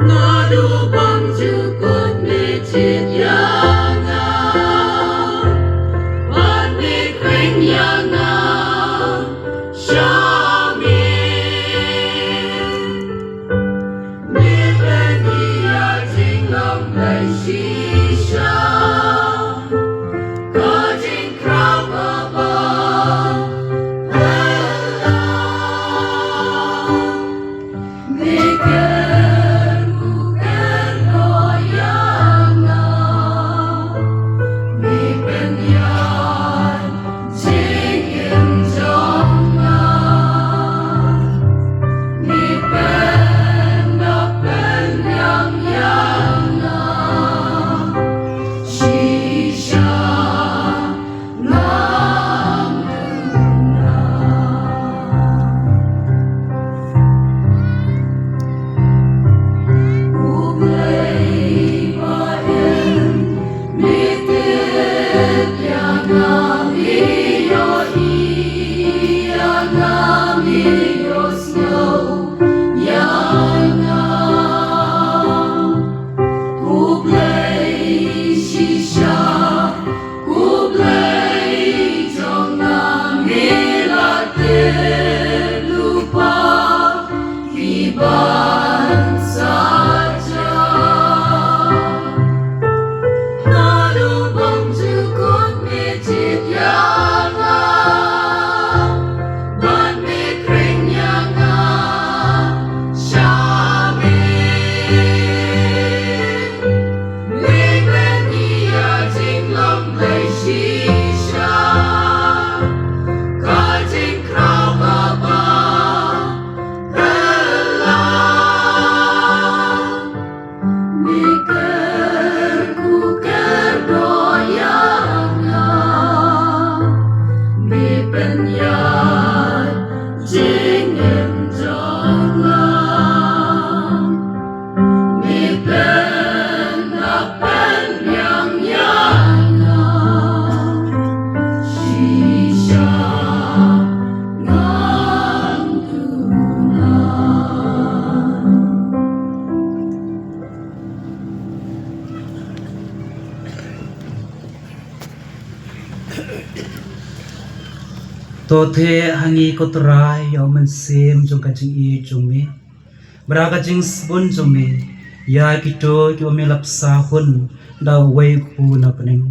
Naduh bymjukut me jied ïa nga bad me khring ïa nga. Sha me, me pyni ïa jinglong Blei shisha, ka jingkhraw kaba phylla. Me kyrkhu kyrdoh ïa nga, me pynïaid jingim jong nga, me pynda pynïang ïa nga shisha. U Blei shisha, U Blei jong nga, me la tip lypa kiban sa jia. Naduh bymjukut me jied ïa nga bad me khring ïa nga. Sha me, me pyni ïa jinglong Blei shisha, ka jingkhraw kaba phylla. Me kyrkhu kyrdoh ïa nga, me pynïaid jingim jong nga, me pynda pynïang ïa nga shisha. Ngan duna. To theh ha ngi ko Trai ïa u mynsiem jong ka jingïeit jong me, bad ha ka jingsbun jong me ïa kito kiba me la pynshah hun da uwei u kpu na bneng.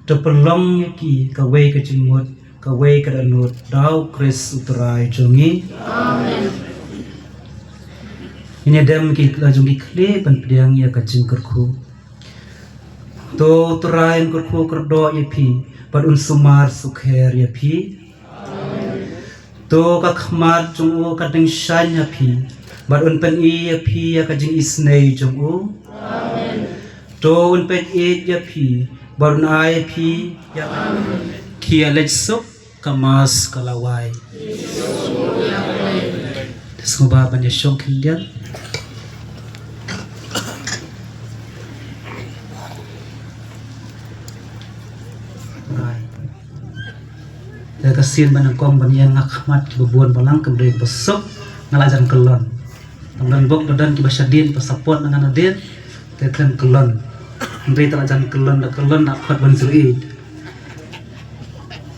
To pynlong ïa ki kawei ka jingmut, kawei ka dohnud, da u Khrist u Trai jong ngi. Amen. Ngin ïa dem ki la jong ki khlieh ban pdiang ïa ka jingkyrkhu. To u Trai un kyrkhu kyrdoh ïa phi bad un sumar sukher ïa phi. To ka khmat jong u kan tyngshaiñ ha phi bad un pyni ïa phi ïa ka jingisynei jong u. To un peit ïeit ïa phi bad un ai ïa phi ïa ka. Khie leit suk, ka Mass ka la wai. Sngewbha ban ïa shong khyndiat. Ai. Te ka sien ba nyngkong ban ïeng ha khmat kiba bun balang, khamtam ba suk, nga la jan kyllon. Tang don bok ba don kiba shadien ba support na nga nadien. Te khlem kyllon. Hynrei te la jan kyllon, da kyllon na khot ban zero eight.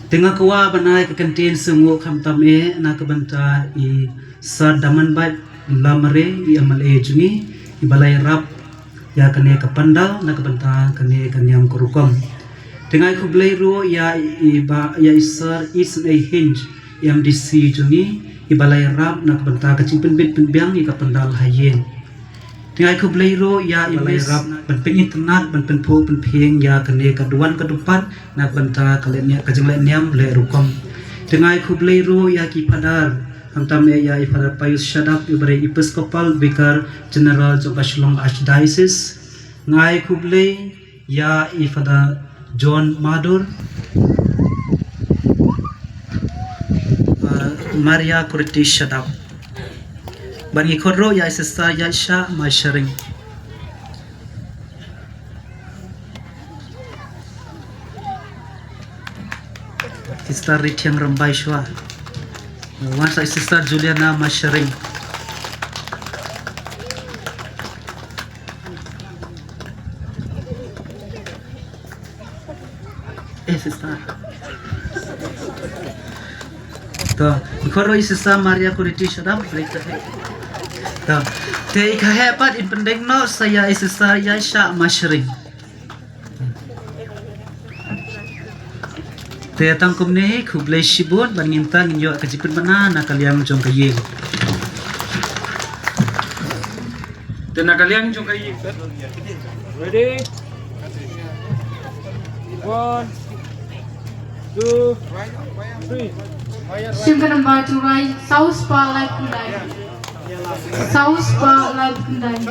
Te nga kwah ban ai ka kyntien sngewnguh khamtam eh na ka bynta i Sir Damanbait Lamare, i M L A jong ngi, i ba la ïarap ïa kane ka pandal na ka bynta kane ka niam ka rukom. Te nga ai khublei ruh ïa i ba, ïa i Sir Isnei Hinge, i M D C jong ngi, i ba la ïarap na ka bynta ka jingpynbit pynbiang ïa ka pandal ha ïing. Te nga ai khublei ruh ïa i ba la ïarap ban pynitynnad, ban pynphuh pynphieng ïa kane ka duwan ka dupat na ka bynta ka leh niam, ka jingleh niam leh rukom. Te nga ai khublei ruh ïa ki Father, khamtam eh ïa i Father Pius Shadap, i ba dei Episcopal Vicar General jong ka Shillong Archdiocese. Nga ai khublei ïa i Father John Madur, uh, Maria Kuriti Shadap. Bad ngi khot ruh ïa i Sister Yaisha Masharing. Sister Rithiang Rambai Shwa. Wan sa i Sister Juliana Masharing. Eh, Sister. To, i khot ruh i Sister Maria Kuriti Shadap, break the head. To, te i kha heh pat in pyndeng noh sa ïa i Sister Yaisha Masharing. Te tang kumne, khublei shibun, ban ngin tang ngin ïoh ka jingpynbna na ka liang jong ka ïing. Te na ka liang jong ka ïing. Ready? One, two, three. Shim ka nambar two right, saw spah laiphew khyndai. Saw spah laiphew khyndai.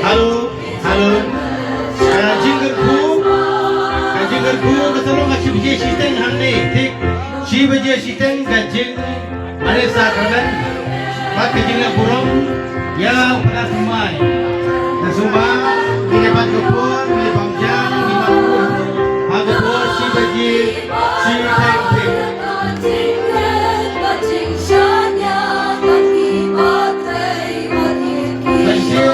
Hello, hello. Ka jingkyrkhu, ka jingkyrkhu ka sa long ha shi baje shiteng hangne, thik shi baje shiteng ka jing Are sakramen, bad ka jingleh burom ïa u Phadar Thymmai. Te sngewbha, ngin ïa bat ka por, ngin ïa bam jam, ngin ïa bat ka por, ha ka por shi baje shiteng. Thank you.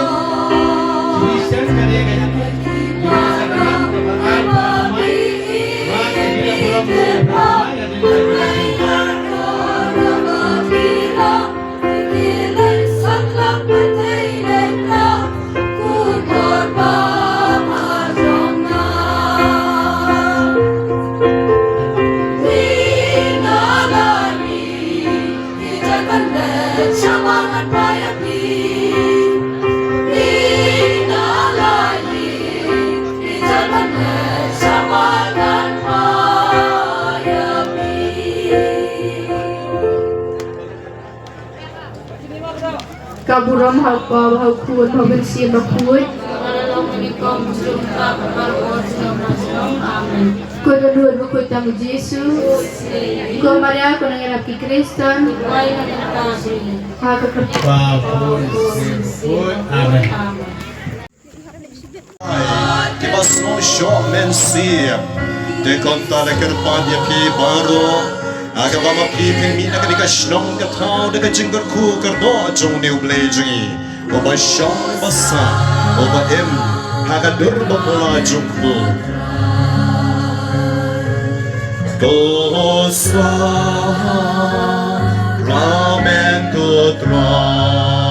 Ka burom ha u Kpa, ha u Khun, ha u Mynsiem Bakhuid. Khuid ba nud bakhuid tang u Jisu. Ko Maria, ko nongïarap ki Khristan. Ha ka kyrteng. Amen. Kiba sngewshoh mynsiem. Te kumta la kyrpad ïa phi baroh, ha kaba ma phi phin mih na kane ka shnong ka thaw da ka jingkyrkhu kyrdoh jong une U Blei jong ngi, uba shong ba sah, uba im ha ka dur ba pla jong u. Ko sakramen ko Trai.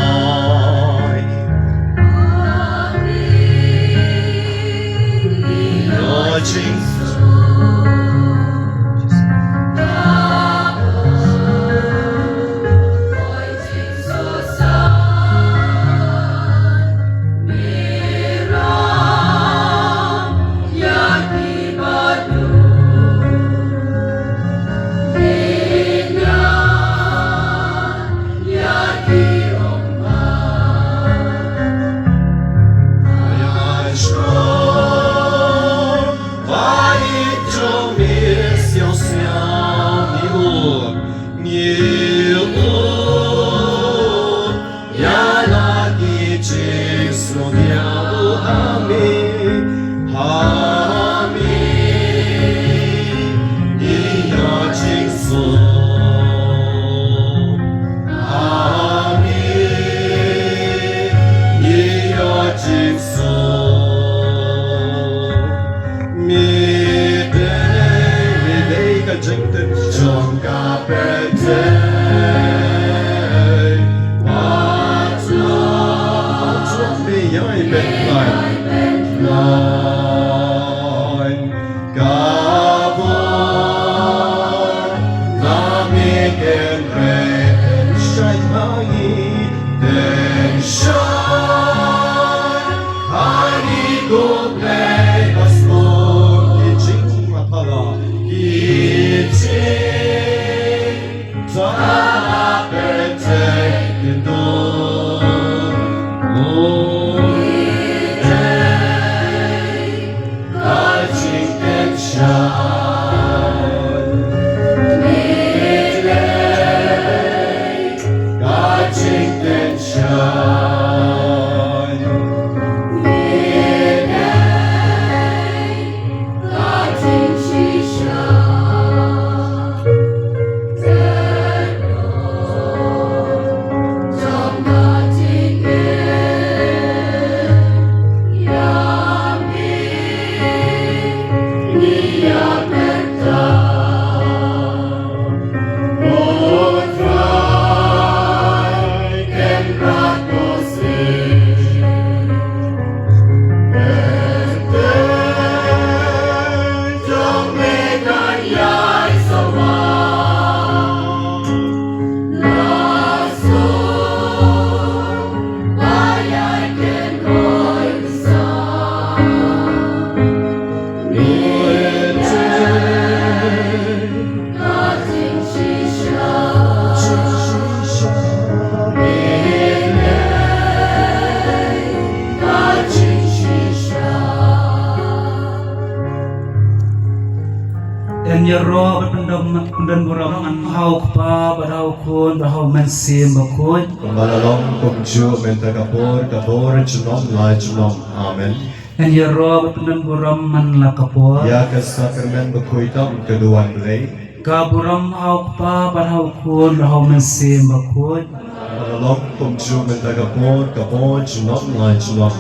Yn ïaroh bad pyndon, pyndon burom ha u Kpa bad ha u Khun bad ha u Mynsiem Bakhuid. Kumba la long kumjuh mynta ka por, ka por junom la junom. Amen. Yn ïaroh bad pyndon burom man la ka por. Ïa ka sakramen bakhuid tam ka duwan Blei. Ka burom ha u Kpa bad ha u Khun bad ha u Mynsiem Bakhuid. Kumba la long kumjuh mynta ka por, ka por junom la junom.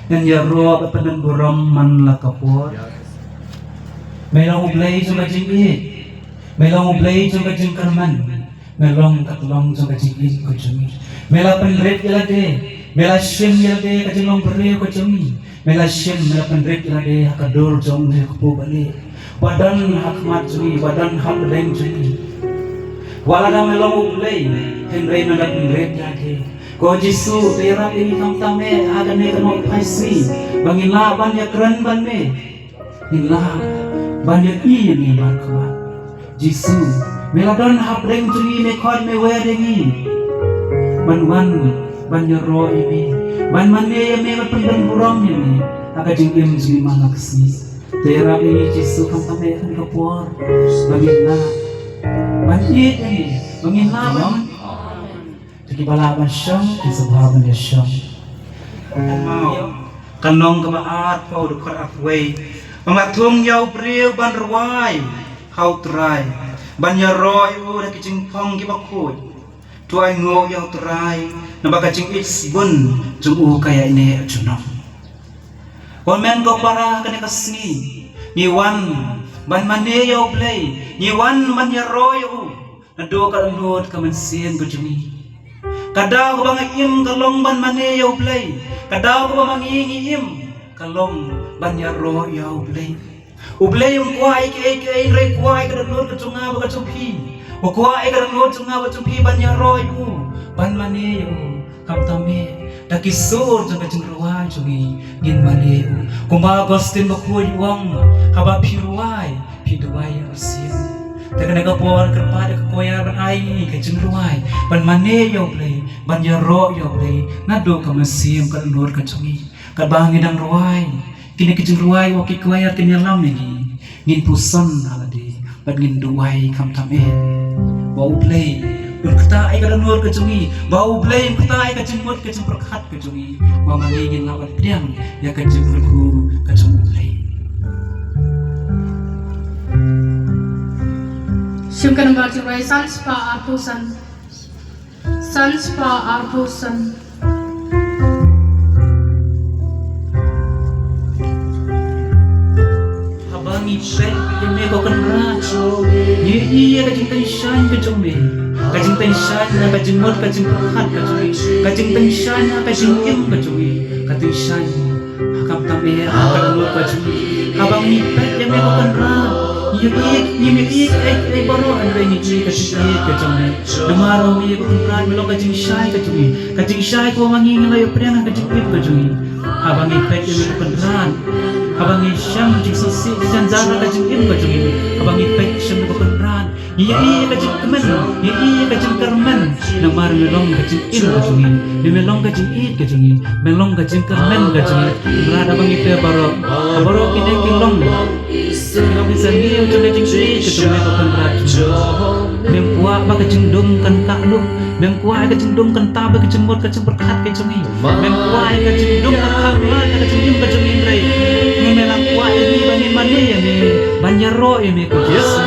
Yn ïaroh bad pyndon burom man la ka por. Me long U Blei jong ka jingïeit. Me long U Blei jong ka jingkyrmen. Me long ka tyllong jong ka jingim ka jong ngi. Me la pynrit ïa lade, me la shim ïa lade ka jinglong briew ka jong ngi. Me la shim, me la pynrit ïa lade ha ka dur jong u kpu balieh ba don ha khmat jong ngi, ba don ha pdeng jong ngi. Wat lada me long U Blei, hynrei me la pynrit ïa lade. Ko Jisu, te ïarap ïa ngi khamtam eh ha kane ka nongphai sngi, ba ngin lah ban ïakren bad me. Ngin lah ban ïohi ïa me markhmat. Jisu, me la don hapdeng jong ngi, me khot me wer ïa ngi. ban wan ban ïaroh ïa me, ban mane ïa me, ban pynbun burom ïa me ha ka jingim jong ngi man la ka sngi. Te ïarap ïa ngi Jisu khamtam eh ha kane ka por ba ngin lah ban ïeit ïa me, ba ngin lah ban Te kiba lah ban shong kin sa bha ban ïa shong. Kan long kaba arphew dkhot arphew wei. Ba nga thung ïa u briew ban rwai ha u Trai, ban ïaroh ïa u na ki jingpang kiba khuid. To ainguh ïa u Trai, naba ka jingïeit sbun jong u ka ïaineh junom. Ko hynmen ko para, kane ka sngi ngi wan ban mane ïa u Blei, ngi wan ban ïaroh ïa u. Naduh ka dohnud ka mynsiem ka jong ngi. Ka daw kaba nga im ka long ban mane ïa u Blei. Ka daw kaba ma ngi ngi im ka long ban ïaroh ïa u Blei. U Blei um kwah ïa kiei kiei, hynrei u kwah ïa ka dohnud ka jong nga bad ka jong phi. U kwah ïa ka dohnud jong nga bad jong phi ban ïaroh ïa u, ban mane ïa u. Khamtam eh da ki sur jong ka jingrwai jong ngi ngin mane ïa u. Kumba Augustine Bakhuid u ong, haba phi rwai phi duwai ïa u Siem. Te kane ka por kyrpad ïa ka choir ban ai ka jingrwai ban mane ïa u Blei, ban ïaroh ïa u Blei naduh ka mynsiem ka dohnud ka jong ngi. Katba ngi dang rwai, kine ki jingrwai wat ki choir kin ïalam ïa ngi. Ngin puson ha lade bad ngin duwai khamtam eh ba u Blei un ktah ïa ka dohnud ka jong ngi, ba u Blei un ktah ïa ka jingmut ka jingpyrkhat ka jong ngi, ba ma ngi ngin lah ban pdiang ïa ka jingkyrkhu ka jong u Blei. Shim ka nambar jingrwai san spah arphew san. San spah arphew san. Haba ngi peit ïa me ko Kynrad, ngi ïohi ïa ka jingtyngshaiñ ka jong me. Ka jingtyngshaiñ na ka jingmut ka jingpyrkhat ka jong me. Ka jingtyngshaiñ na ka jingim ka jong me. Ka tyngshaiñ ha khamtam eh ha ka dohnud ka jong ngi. Haba ngi peit ïa me ko Kynrad, ngi ïohi, ngi ïohi ei ei baroh, hynrei ngi ïohi ka jingïeit ka jong me. Namar ïa me ko Kynrad me long ka jingshai ka jong ngi. Ka jingshai kaba ma ngi ngin ïoh pdiang ha ka jingim ka jong ngi. Haba ngi peit ïa me ko Kynrad, haba ngi shem jingsngewsih jynjar ha ka jingim ka jong ngi. Haba ngi peit shem me ko Kynrad, ngi ïohi ka jingkmen, ngi ïohi ka jingkyrmen. Namar me long ka jingim ka jong ngi, me long ka jingïeit ka jong ngi, me long ka jingkyrmen ka jong ngi. Kynrad, haba ngi peit baroh, baroh kine ki long, ki long ki syrngiew jong ka jingïeit ka jong me ko Kynrad. Mem kwah ba ka jingdum kan kah luh, mem kwah ka jingdum kan tap ïa ka jingmut ka jingpyrkhat ka jong ngi. Mem kwah ka jingdum kan kah luh ka jingim ka jong ngi, hynrei me la kwah ïa ngi ba ngin mane ïa me, ban ïaroh ïa me ko Jisu.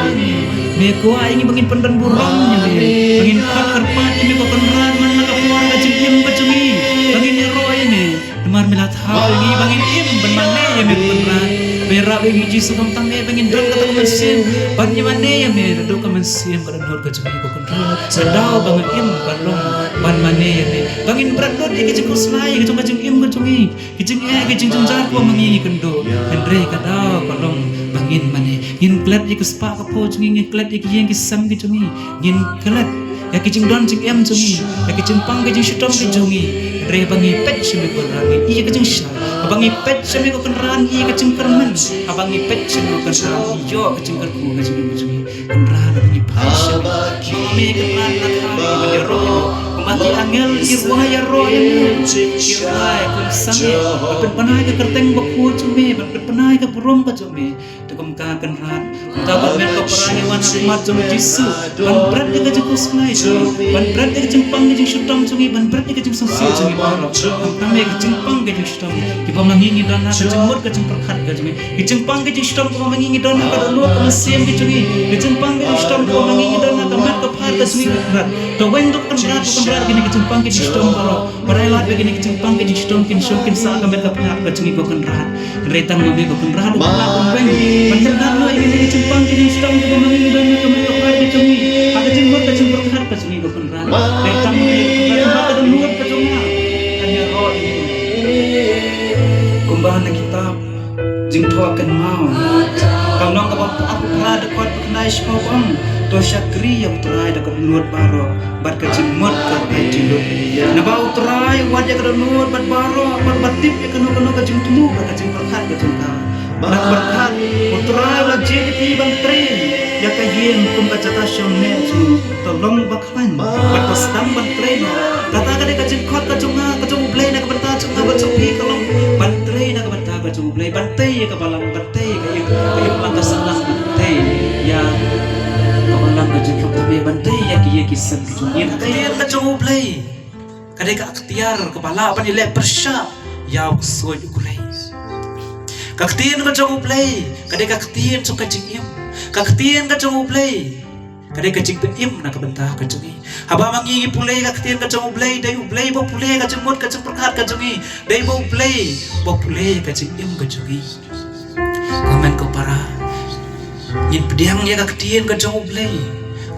Me kwah ïa ngi ba ngin pyndon burom ïa me, ba ngin khot kyrpad ïa me ko Kynrad man la ka por ka jingim ka jong ngi, ba ngin ïaroh ïa me. Namar me la thaw ïa ngi ba ngin im ban mane ïa me ko Kynrad. Ba ïarap ïa ngi Jisu khamtam eh ba ngin don kata ka mynsiem ban ïa mane ïa me naduh ka mynsiem ka dohnud ka jong ngi ko Kynrad. Ka daw ba nga im ka long ban mane ïa me. Ba ngin bret lut ïa ka jingkhuslai ka jong ka jingim ka jong ngi. Ka jingeh ka jingjynjar kaba ma ngi ngi kynduh. Hynrei ka daw ka long ba ngin mane. Ngin klet ïa ka spah ka phew jong ngi, ngin klet ïa ka ïing ka sem ka jong ngi. Ngin klet ïa ka jingdon jingem jong ngi, ïa ka jingpang ka jingshitom ka jong ngi. Hynrei haba ngi peit sha me ko Kynrad ngi ïohi ka jingshai. Haba ngi peit sha me ko Kynrad ngi ïohi ka jingkyrmen. Haba ngi peit sha me ko Kynrad ngi ïoh ka jingkyrkhu ka jong ngi, ka jong ngi. Kynrad haba ngi peit sha me, me Kynrad na ka ngi ban ïaroh ïa me. Kumba ki angel ki rwai ïaroh ïa me, ki rwai kum sangeh, ban pynbna ïa ka kyrteng bakhuid jong me, ban pynbna ïa ka burom ka jong me. Te kumta Kynrad, kumta bad met bad para ngi wan ha khmat jong u Jisu ban bret ïa ka jingkhuslai jong ngi, ban bret ïa ka jingpang ka jingshitom jong ngi, ban bret ïa ka jingsngewsih jong ngi baroh. Kumta me ka jingpang ka jingshitom kiba ma ngi ngi don ha ka jingmut ka jingpyrkhat ka jong ngi, ka jingpang ka jingshitom kaba ma ngi ngi don ha ka dohnud ka mynsiem ka jong ngi, ka jingpang ka jingshitom kaba ma ngi ngi don ha ka met ka phad ka jong ngi Kynrad. To weng to Kynrad, Kynrad kine ka jingpang ka jingshitom baroh. Ba rai lad ba kine ki jingpang ki jingshitom kin shong kin sah ka met ka phad ka jong ngi ko Kynrad. Hynrei tang ma me ko Kynrad u lah ban weng ban kynrad noh ïa kine ki jingpang ki jingshitom kiba ma ngi ngi don ha ka met ka phad ka jong ngi, ha ka jingmut ka jingpyrkhat ka jong ngi ko Kynrad. Hynrei tang ma me ko Kynrad, ba ka dohnud ka jong nga kan ïaroh ïa ngi. Kumba na kitab Jingthoh Kynmaw, ka lynnong kaba arphew phra, dkhot ba khyndai shuh ba ong, to shakri ïa U Trai da ka dohnud baroh bad ka jingmut kaba ai jinglut. Naba U Trai u wad ïa ka dohnud bad baroh, bad ba tip ïa kano kano ka jingthmu bad ka jingpyrkhat ka jong ka. Nang pyrkhat, U Trai u la jied ïa phi ban trei ïa ka Kum ka jaka shong ne ju to long ba khlaiñ bad to sdang ban trei noh. Kata ka dei ka jingkhot ka jong nga, ka jong U Blei na ka bynta jong nga bad jong phi ka long ban trei na ka bynta ka jong U Blei, ban tei ïa ka balang, ban tei ïa ka im, ka imlang ka sahlang, ban tei ïa ka balang ka jong phi, ban tei ïa ki, ïa ki sem ki jong ngi. Ka ktien ka jong U Blei ka dei ka ktien kaba lah ban ïaleh pyrshah ïa u ksuid u krei. Ka ktien ka jong U Blei ka dei ka ktien jong ka jingim. Ka ktien ka jong U Blei ka dei ka jingpynim na ka bynta ka jong ngi. Haba ma ngi ngi pule ka ktien ka jong U Blei, dei U Blei ba pule ka jingmut ka jingpyrkhat ka jong ngi. Dei ba U Blei ba pule ka jingim ka jong ngi. Ko hynmen ko para, ngin pdiang ïa ka ktien ka jong U Blei.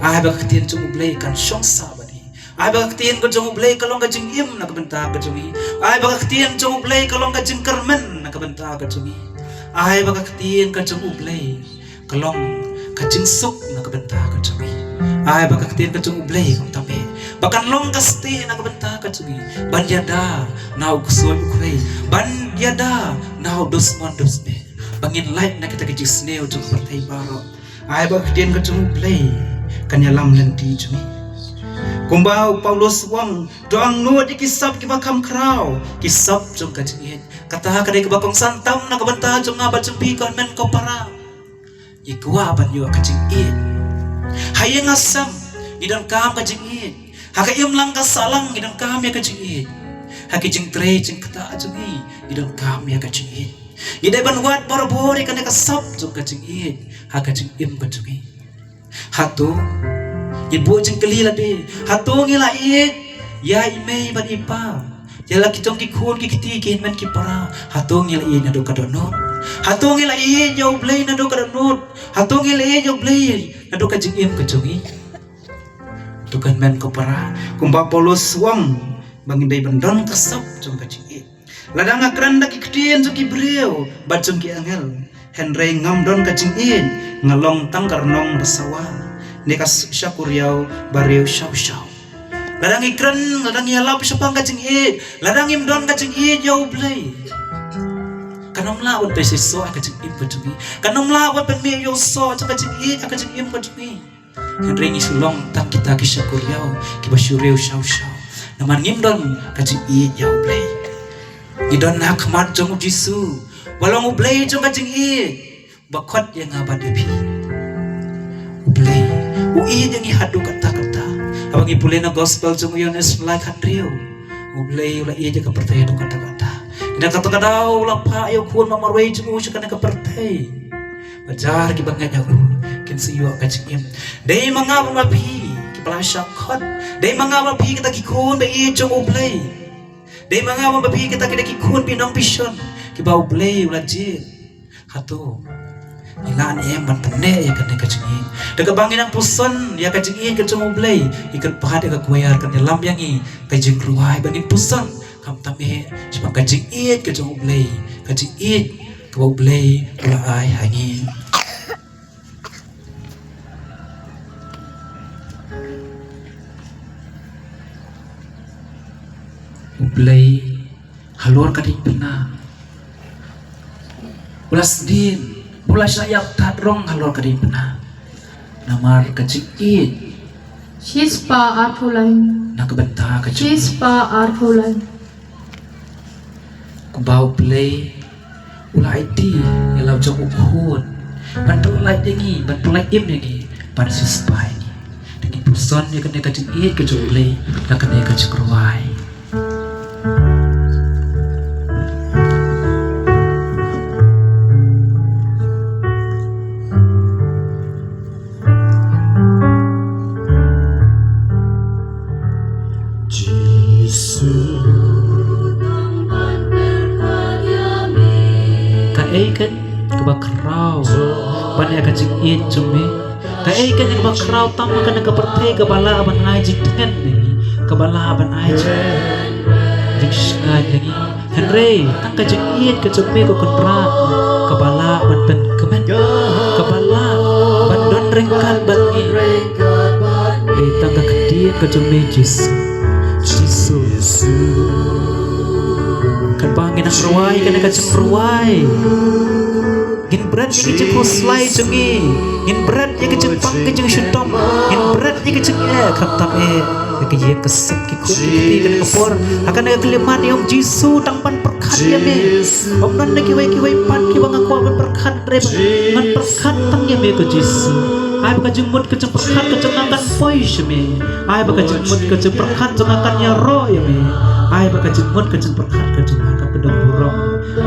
Ai ba ka ktien jong U Blei kan shong sah bad ngi. Ai ba ka ktien ka jong U Blei ka long ka jingim na ka bynta ka jong ngi. Ai ba ka ktien jong U Blei ka long ka jingkyrmen na ka bynta ka jong ngi. Ai ba ka ktien ka jong U Blei ka long ka jingsuk na ka bynta ka jong ngi. Ai ba ka ktien ka jong U Blei, khamtam eh, ba kan long ka stieh na ka bynta ka jong ngi ban ïada na u ksuid u krei, ban ïada na u dusmon dusbeh, ba ngin lait na kita ki jingsniew jong ka pyrthei baroh. Ai ba ka ktien ka jong U Blei kan ïalam lynti jong ngi. Kumba u Paulus u ong, to angnud ïa ki sap kiba kham khraw, ki sap jong ka jingïeit. Kata ka dei kaba kongsan tam na ka bynta jong nga bad jong phi, ko hynmen ko para. Ngi kwah ban ïoh ka jingïeit. Ha ïing ha sem ngi donkam ka jingïeit. Ha ka imlang ka sahlang ngi donkam ïa ka jingïeit. Ha ki jingtrei jingktah jong ngi ngi donkam ïa ka jingïeit. Ngi dei ban wad barabor ïa kane ka sap jong ka jingïeit ha ka jingim ka jong ngi. Hato, ngin buh jingkylli lade, hato ngi la ïeit ïa i mei bad i pa, ïa la ki jong ki khun ki kti ki hynmen ki para? Hato ngi la ïeit naduh ka dohnud? Hato ngi la ïeit ïa U Blei naduh ka dohnud? Hato ngi la ïeit ïa U Blei naduh ka jingim ka jong ngi? To ko hynmen ko para, kumba Paulus u ong ba ngin dei ban don ka sap jong ka jingïeit. Lada nga kren da ki ktien jong ki briew bad jong ki angel, hynrei ngam don ka jingïeit, nga long tang ka rnong ba sawa ne ka s-, shakuriaw ba riew shaw shaw. Lada ngi kren, lada ngi ïalap shaphang ka jingïeit, lada ngim don ka jingïeit ïa U Blei, kan ym lah ban pynshai soh ha ka jingim ka jong ngi. Kan ym lah ban pynmih ïa u soh jong ka jingïeit ha ka jingim ka jong ngi. Hynrei ngi shu long tang kita ki shakuriaw kiba shu riew shaw shaw namar ngim don ka jingïeit ïa U Blei. Ngi don ha khmat jong U Jisu ba long U Blei jong ka jingïeit, ba khot ïa nga bad ïa phi. U Blei u ïeit ïa ngi haduh katta katta. Haba ngi pule na gospel jong u Ïoannis lai khathynriew, U Blei u la ïeit ïa ka pyrthei haduh katta katta. Ynda kata ka daw u la phah ïa u khun ba marwei jong u sha kane ka pyrthei, ba jar kiba ngeit ïa u kin sa ïoh ka jingim. Dei ma nga bad ma phi kiba la shah khot. Dei ma nga bad ma phi kita ki khun ba ïeit jong U Blei. Dei ma nga bad ma phi kita ki dei ki khun ba nongpyshon kiba U Blei u la jied. Hato ngi lah ne em ban pynneh ïa kane ka jingïeit? Da kaba ngi nang puson ïa ka jingïeit ka jong U Blei, ngi kyrpad ïa ka choir kan ïalam ïa ngi ka jingrwai ba ngin puson khamtam eh shaphang ka jingïeit ka jong U Blei, ka jingïeit kaba U Blei u la ai ha ngi. U Blei halor ka diengphna u la sdien, u la shah ïap tad rong halor ka diengphna namar ka jingïeit. Shispah arphew lai. Na ka bynta ka jingïeit. Shispah arphew lai. Kumba U Blei u la aiti ïa la u jong u khun ban pyllait ïa ngi, ban pyllait im ïa ngi, ban siewspah ïa ngi. Te ngin puson ïa kane ka jingïeit ka jong U Blei da kane ka jingrwai. Jisu. Kaei keiñ kaba khraw ban ïa ka jingïeit jong me? Kaei keiñ kaba khraw tam ha kane ka pyrthei kaba lah ban ai jingtngen ïa ngi, kaba lah ban ai jing, jingshngaiñ ïa ngi? Hynrei tang ka jingïeit ka jong me ko Kynrad kaba lah ban pynkmen, kaba lah ban don ryngkat bad ngi. Dei tang ka ktien ka jong me Jisu. Jisu. Katba ngin nang rwai kane ka jingrwai, ngin Bret ïa ki jingkhuslai jong ngi. Ngin bret ïa ki jingpang ki jingshitom. Ngin bret ïa ki jingeh, khamtam eh ïa ka ïing ka sem, ki khun ki kti, kane ka por, ha kane ka khyllipmat ïa u Jisu, tang ban pyrkhat ïa me. Ym don na kiwei kiwei pat kiba nga kwah ban pyrkhat, hynrei ngan pyrkhat tang ïa me ko Jisu. Ai ba ka jingmut ka jingpyrkhat ka jong nga kan poi sha me. Ai ba ka jingmut ka jingpyrkhat jong nga kan ïaroh ïa me. Ai ba ka jingmut ka jingpyrkhat ka jong nga kan pyndonkam burom.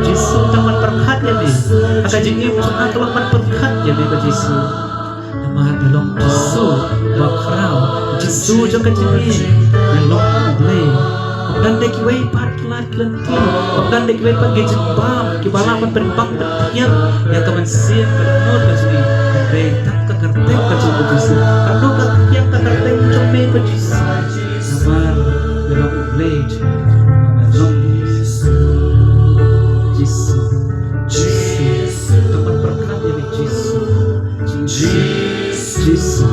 Jisu, tang ban pyrkhat ïa me. Ha ka jingim jong nga ka long ban pyrkhat ïa me ko Jisu. Namar me long Jisu ba khraw, Jisu jong ka jingim, me long U Blei. Ym don da kiwei pat ki lad ki lynti, ym don da kiwei pat ki jingbam kiba lah ban pynbang pyntiar ïa ka mynsiem ka dohnud ka jong ngi. Hynrei tang ka kyrteng ka jong U Jisu. Kano ka kyrteng, ka kyrteng jong me ko Jisu. Namar me long U Blei jong ngi. Me long Jisu. Jisu. Jisu. Tang ban pyrkhat ïa me Jisu. Jisu. Jisu.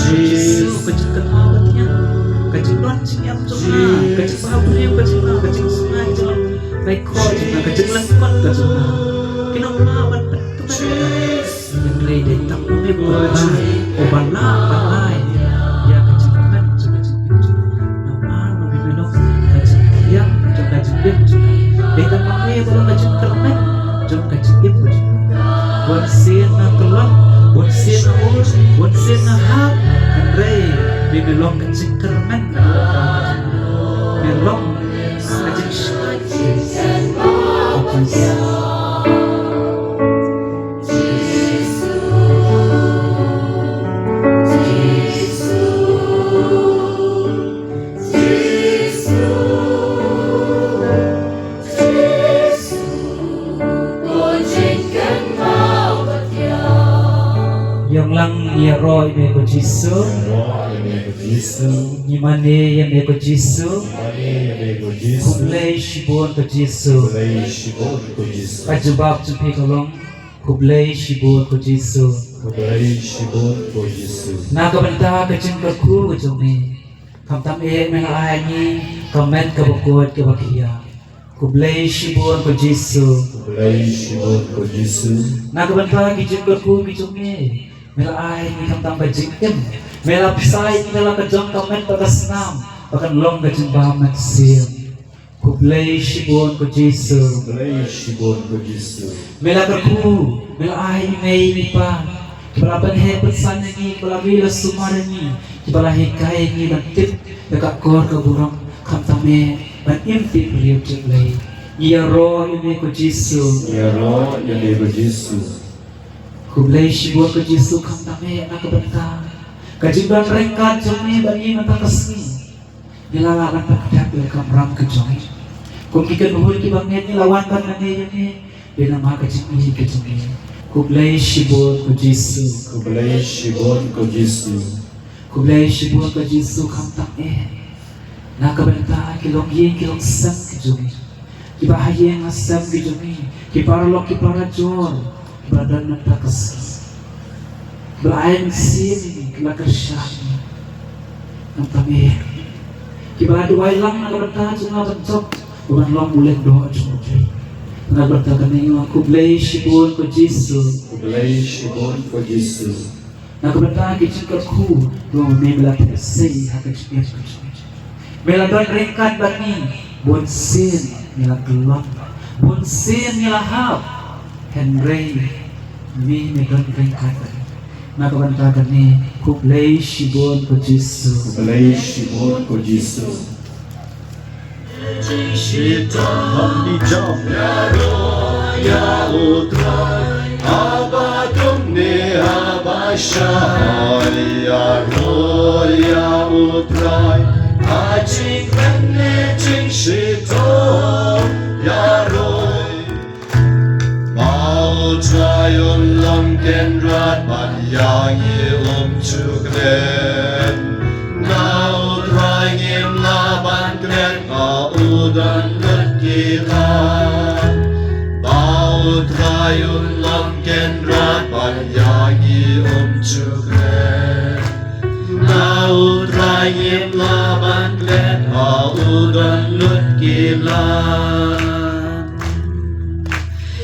Jisu, ka jingkynmaw ka jong nga, ka jingdon jingem jong nga, ka jingbhabriew ka jong nga, ka jingsngaid jong nga, ka jingkhuslai jong nga, ka jinglyngkot ka jong nga. Ki nang lah ban pynduh ïa nga. Hynrei dei tang ma me uba lah, uba lah ban ai ïa ka jingkmen jong ka jingim jong nga. Namar ma me me long ka jingkhiah jong ka jingim jong nga. Dei tang ma me uba long ka jingkyrmen jong ka jingim jong nga. Bunsien nga khlong, bunsien nga ur, bunsien nga hap, hynrei me me long ka jingkyrmen. Me long ka jingshai. Ïa lang ïaroh ïa me ko Jisu. Jisu. Ngi mane ïa me ko Jisu. Mane ïa me ko Jisu. Khublei shibun ko Jisu. Khublei shibun ko Jisu. Ka jubab jong phi ka long, khublei shibun ko Jisu. Khublei shibun ko Jisu. Na ka bynta ka jingkyrkhu ka jong me, khamtam eh me la ai ngi ka met kaba khuid kaba khia. Khublei shibun ko Jisu. Khublei shibun ko Jisu. Na ka bynta ki jingkyrkhu ki jong me, me la ai ngi khamtam ka jingim. Me la pynshai ngi da la ka jong ka met bad ka snam ba kan long ka jingbam mynsiem. Khublei shibun ko Jisu. Khublei shibun ko Jisu. Me la kyrkhu, me la ai i mei i pa kiba la pynheh pynsan ïa ngi, kiba la ri la sumar ïa ngi, kiba la hikai ïa ngi ban tip ïa ka kor ka burom, khamtam eh ban im tip briew tip Blei. Ngi ïaroh ïa me ko Jisu. Ngi ïaroh ïa me ko Jisu. Khublei shibun ko Jisu, khamtam eh na ka bynta ka jingdon ryngkat jong me bad ngi mynta ka sngi. Ngi la lah ban pyndep ïa ka kamram ka jong ngi. Kum ki kynhun kiba ngeit ngi la wan ban mane ïa me. Dei namar ka jingïeit ka jong me. Khublei shibun ko Jisu. Khublei shibun ko Jisu. Khublei shibun ko Jisu, khamtam eh na ka bynta ki longïing ki longsem ki jong me, kiba ha ïing ha sem ki jong me, ki paralok ki parajor kiba don mynta ka sngi. Kiba la ai mynsiem ïa ngi, kiba la kyrshan ïa ngi. Khamtam eh kiba la duwai lang na ka bynta jong nga ban jop, ban long u lyngdoh jong U Blei. Na ka bynta kane ngi ong khublei shibun ko Jisu. Khublei shibun ko Jisu. Na ka bynta ki jingkyrkhu, to me me la pynshai ha ka jingim ka jong ngi. Me la don ryngkat bad ngi, bunsien ngi la khlong, bunsien ngi la hap. Hynrei me me don ryngkat bad ngi. Na ka bynta kane khublei shibun ko Jisu. Khublei shibun ko Jisu. Shitom hapdeng jong ïaroh ïa U Trai, haba dum ne haba shai, ïaroh ïa U Trai ha jingkmen ne jingshitom, ïaroh. Ba U Trai un long kynrad bad ïa ngi um ju klet. Na U Trai ngim lah ban klet, ba u don lut ki lad. Ba U Trai un long kynrad bad ïa ngi um ju klet. Na U Trai ngim lah ban klet, ba u Lut ki lad.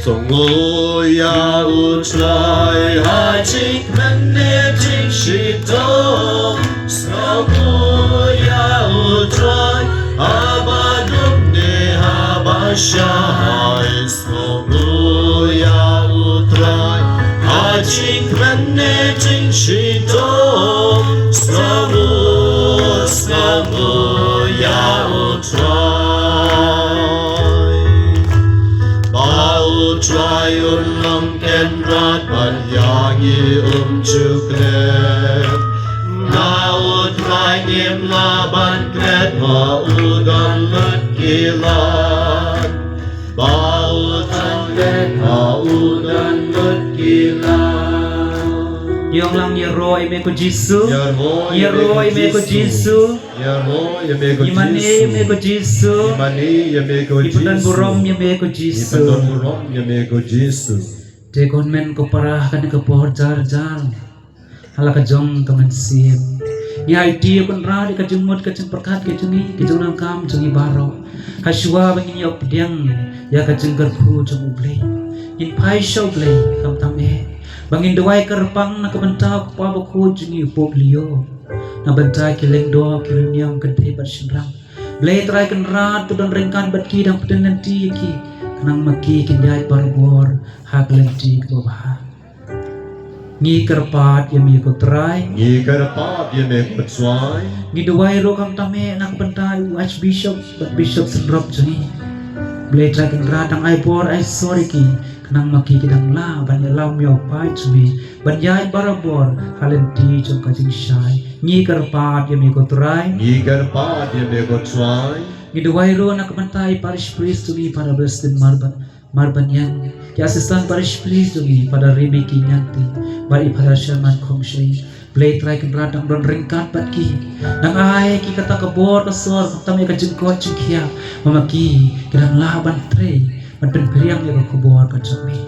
Sngew ïa U Trai ha jingkmen ne jingshitom. Sngew ïa U Trai haba duk ne haba shai. Sngew ïa U Trai ha jingkmen ne jingshitom. Sngew, sngew ïa U Trai. Ba U Trai un long kynrad bad ïa ngi um ju klet. Na U Trai ngim lah ban klet, ma u don lut ki lad. Ba U Trai klet, ma u don lut ki lad. Ïong lang, ïaroh ïa me ko Jisu. Ïaroh ïa me ko Jisu. Ïaroh ïa me ko Jisu. Ïa mane ïa me ko Jisu. Ïa mane ïa me ko Jisu. Ïa pyndonkam burom ïa me ko Jisu. Ïa pyndonkam burom ïa me ko Jisu. Te ko hynmen ko para, ha kane ka por jar jar, ha la ka jong ka mynsiem, ngi aiti ïa U Kynrad ïa ka jingmut ka jingpyrkhat ka jong ngi, ka jingdonkam jong ngi baroh. Ha shuwa ba ngin ïoh pdiang ïa ka jingkyrkhu jong U Blei, ngin phai sha U Blei khamtam eh. Ba ngin duwai kyrpang na ka bynta u kpa bakhuid jong ngi u Pope Leo, na bynta ki lyngdoh, ki riewniam, kynthei bad shynrang. Blei Trai Kynrad, to don ryngkat bad ki, dang pynlynti ïa ki, khnang ma ki kin ïaid barabor ha ka lynti kaba bha. Ngi kyrpad ïa me ko Trai. Ngi kyrpad ïa me ko Trai. Ngi duwai ruh khamtam eh na ka bynta u Archbishop bad Bishop synrop jong ngi. Blei Trai Kynrad, dang ai bor ai sor ïa ki, khnang ma ki ki dang lah ban ïalam ïa u paid jong me ban ïaid barabor ha lynti jong ka jingshai. Ngi kyrpad ïa me ko Trai. Ngi kyrpad ïa me ko Trai. Ngi duwai ruh na ka bynta i Parish Priest jong ngi, Father Augustine Marban, Marban Ïeng, ki Assistant Parish Priest jong ngi, Father Remy Kynñiangti bad i Father Sherman Khongshei. Blei Trai Kynrad, dang don ryngkat bad ki, dang ai ki kata ka bor ka sor, khamtam ïa ka jingkoit jingkhiah, ba ma ki ki dang lah ban trei ban pynphriang ïa ka khubor ka jong me.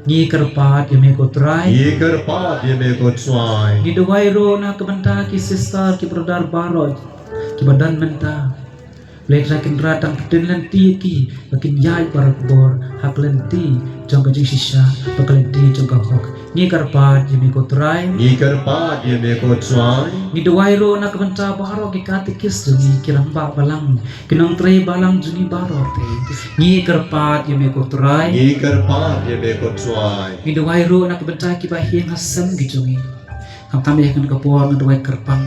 Ngi kyrpad ïa me ko Trai. Ngi kyrpad ïa me ko Trai. Ngi duwai ruh na ka bynta ki sister ki brother baroh kiba don mynta. Blei Trai Kynrad, dang pynlynti ïa ki ba kin ïaid barabor ha ka lynti jong ka jingshisha bad ka lynti jong ka hok. Ngi kyrpad ïa me ko Trai. Ngi kyrpad ïa me ko Trai. Ngi duwai ruh na ka bynta baroh ki katekist jong ngi, ki rangbah balang, ki nongtrei balang jong ngi baroh te. Ngi kyrpad ïa me ko Trai. Ngi kyrpad ïa me ko Trai. Ngi duwai ruh na ka bynta kiba ïeng ha sem ki jong ngi. Khamtam eh ha kane ka por nga duwai kyrpang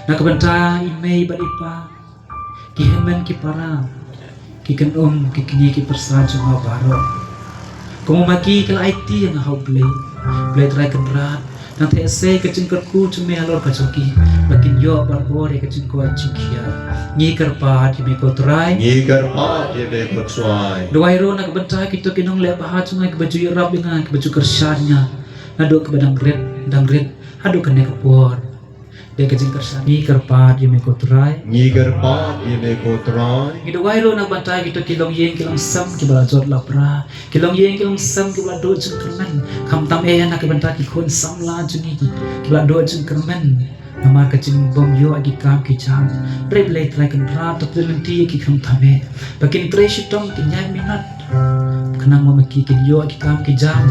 na ka bynta i mei bad i pa, ki hynmen ki para, ki kynum, ki kñi ki pyrsa jong nga baroh. Kumba ma ki ki la aiti ïa nga ha U Blei, Blei Trai Kynrad, nang theh sei ka jingkyrkhu jong me halor ka jong ki, ba kin ïoh barabor ïa ka jingkoit jingkhiah. Ngi kyrpad ïa me ko Trai. Ngi kyrpad ïa me ko Trai. Duwai ruh na ka bynta kito ki nongleh bha jong nga kiba ju ïarap ïa nga, kiba ju kyrshan ïa nga naduh kiba dang rit, dang rit haduh kane ka por. Dei ka jingkyrshan. Ngi kyrpad ïa me ko Trai. Ngi kyrpad ïa me ko Trai. Ngi duwai ruh na ka bynta kito ki longïing ki longsem kiba la jot la pra, ki longïing ki longsem kiba la duh jingkyrmen, khamtam eh na ka bynta ki khun samla jong ngi kiba la duh jingkyrmen namar ka jingbym ïoh ki kam ki jam. Hynrei Blei Trai Kynrad, to pynlynti ïa ki khamtam eh ba kin trei shitom, kin ïaid minot, khnang ma ki kin ïoh ki kam ki jam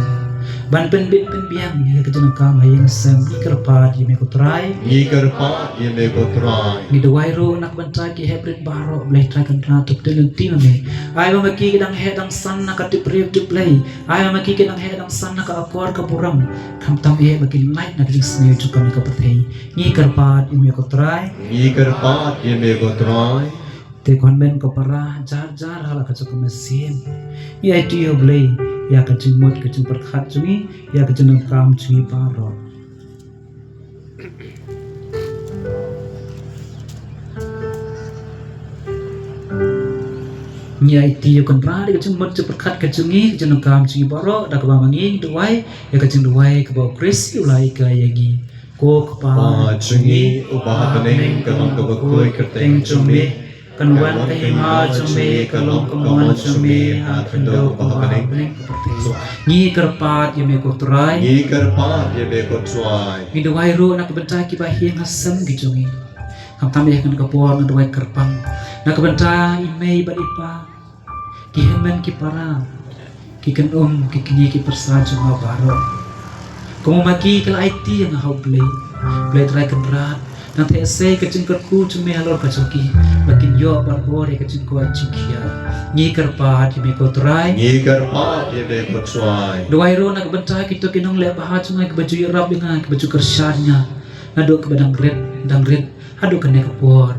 ban pynbit pynbiang ïa ka jingdonkam ha ïing ha sem. Ngi kyrpad ïa me ko Trai. Ngi kyrpad ïa me ko Trai. Ngi duwai ruh na ka bynta ki heprit baroh, Blei Trai Kynrad, to pynlynti ma me. Ai ba ma ki ki dang heh dang san na ka tip briew tip Blei, ai ba ma ki ki dang heh dang san na ka akor ka burom, khamtam eh ba kin lait na ka jingsniew jong kane ka pyrthei. Ngi kyrpad ïa me ko Trai. Ngi kyrpad ïa me ko Trai. Te ko hynmen ko para, jar jar ha la ka jong ka mynsiem, ngi aiti ïa U Blei ïa ka jingmut ka jingpyrkhat jong ngi, ïa ka jingdonkam jong ngi baroh. Ngi aiti ïa U Kynrad ïa ka jingmut jingpyrkhat ka jong ngi, ka jingdonkam jong ngi baroh, da kaba ma ngi duwai ïa ka jingduwai kaba U Khrist u la hikai ïa ngi. Ko Kpa jong ngi uba ha bneng, ka long kaba khuid ka kyrteng jong me. Kan wan ka hima jong me, ka long ka mon jong me ha khyndew kumba ha bneng. Ngi kyrpad ïa me ko Trai. Ngi kyrpad ïa me ko Trai. Ngi duwai ruh na ka bynta kiba ïeng ha sem ki jong ngi. Khamtam eh ha kane ka por nga duwai kyrpang na ka bynta i mei bad i pa, ki hynmen ki para, ki kynum, ki kñi ki pyrsa jong nga baroh. Kumba ma ki ki la aiti ïa nga ha U Blei, Blei Trai Kynrad, nang theh sei ka jingkyrkhu jong me halor ka jong ki, ba kin ïoh barabor ïa ka jingkoit jingkhiah. Ngi kyrpad ïa me ko Trai. Ngi kyrpad ïa me ko Trai. Duwai ruh na ka bynta kito ki nongleh bha jong nga kiba ju ïarap ïa nga, kiba ju kyrshan ïa nga, naduh kiba dang rit, dang rit haduh kane ka por.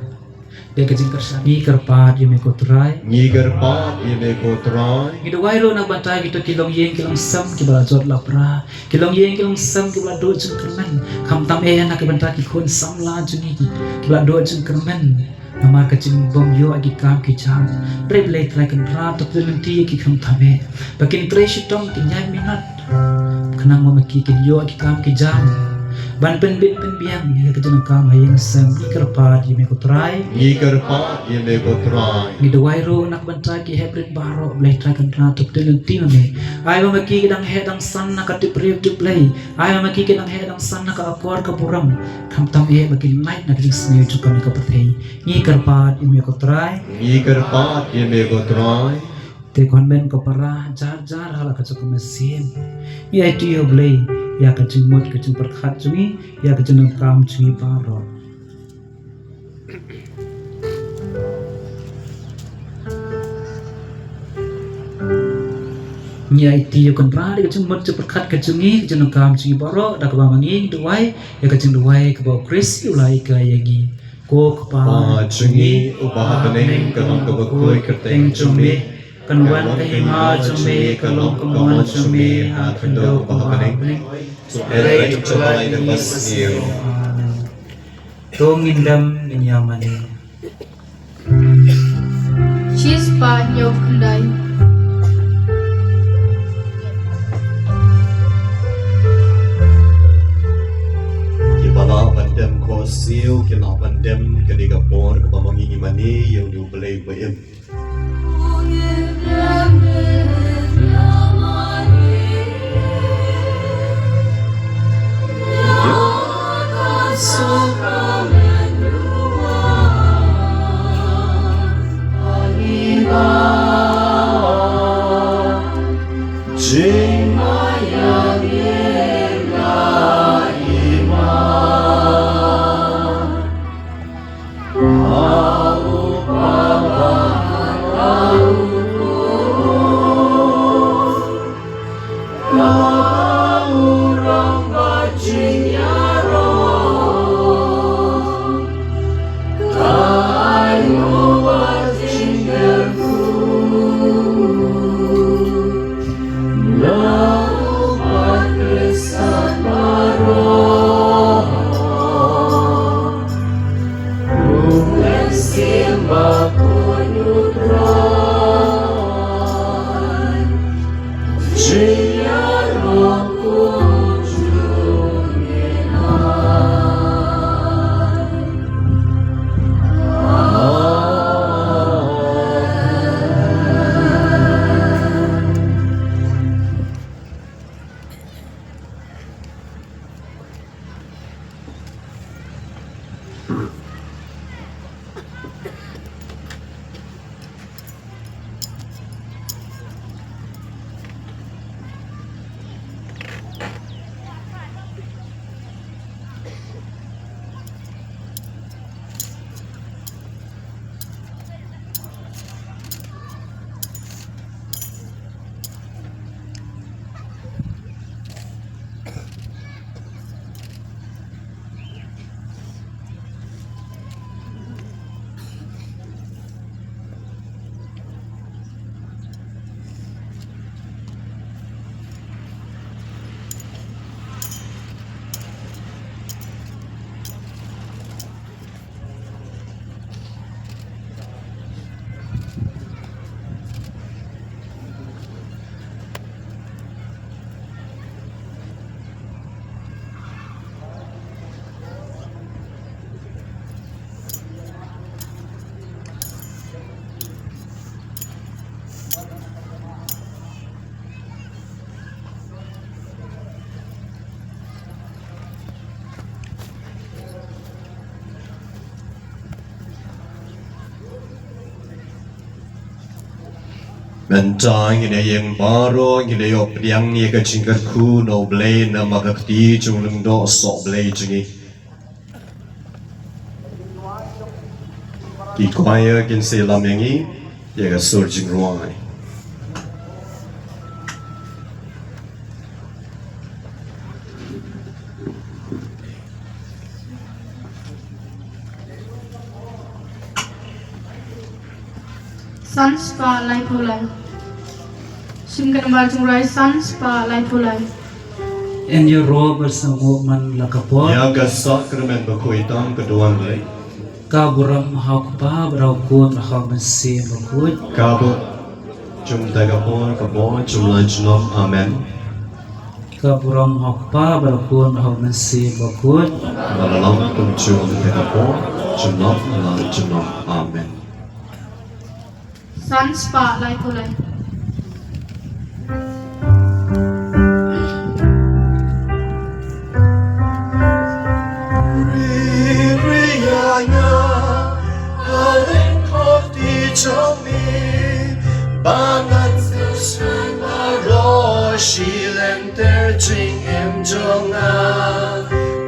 Dei ka jingkyrshan, ngi kyrpad ïa me ko Trai. Ngi kyrpad ïa me ko Trai. Ngi duwai ruh na ka bynta kito ki longïing ki longsem kiba la jot la pra, ki longïing ki longsem kiba la duh jingkyrmen. Khamtam eh na ka bynta ki khun samla jong ngi ki, kiba la duh jingkyrmen namar ka jingbym ïoh ïa ki kam ki jam. Hynrei Blei Trai Kynrad, to pynlynti ïa ki khamtam eh, ba kin trei shitom, kin ïaid minot, khnang ba ma ki kin ïoh ïa ki kam ki jam ban pynbit pynbiang ïa ka jingdonkam ha ïing ha sem. Ngi kyrpad ïa me ko Trai. Ngi kyrpad ïa me ko Trai. Ngi duwai ruh na ka bynta ki heh brit baroh, Blei Trai Kynrad, to pynlynti ma me. Ai ba ma ki ki dang heh dang san na ka tip briew tip Blei, ai ba ma ki ki dang heh dang san na ka akor ka burom, khamtam eh ba kin lait na ka jingsniew jong kane ka pyrthei. Ngi kyrpad ïa me ko Trai. Ngi kyrpad ïa me ko Trai. Te ko hynmen ko para, jar jar ha la ka jong ka mynsiem, ngi aiti ïa U Blei ïa ka jingmut ka jingpyrkhat jong ngi, ïa ka jingdonkam jong ngi baroh. Ngi aiti ïa U Kynrad ïa ka jingmut jingpyrkhat ka jong ngi, ka jingdonkam jong ngi baroh, da kaba ma ngi duwai ïa ka jingduwai kaba U Khrist u la hikai ïa ngi. Ko Kpa jong ngi uba ha bneng, ka long kaba khuid kyrteng jong me, kan wan ka hima jong me, kan long ka mon jong me ha khyndew kumba ha bneng. To pynlait jong me ha kane ka sngi. Amen. To ngin dem ngin ïa mane. Shispah hynñiew khyndai. Kiba lah ban dem khohsiew ki lah ban dem, ka dei ka por kaba ma ngi ngin mane ïa U Blei ba im. Mynta ngin ïeng baroh, ngin ïoh pdiang ïa ka jingkyrkhu na U Blei namar ka kti jong u lyngdoh soh Blei jong ngi. Ki choir kin sa ïalam ïa ngi ïa ka sur jingrwai. San spah laiphew lai. Shim ka nambar jingrwai san spah laiphew lai. Yn ïaroh bad sngewnguh man la ka por. Ïa ka sakrament bakhuid tam ka duwan lei. Ka burom ha u Kpa bad ha u Khun bad ha u Mynsiem Bakhuid. Ka burom jong te ka por, ka bor jong la junom. Amen. Ka burom ha u Kpa bad ha u Khun bad ha u Mynsiem Bakhuid. Ba la long kumjuh ynda ka por, junom la junom. Amen. San spah laiphew lai. Ri ri ïa nga, ha lyngkot kti jong me, ba ngan sngewsih baroh shi lynter jingim jong nga,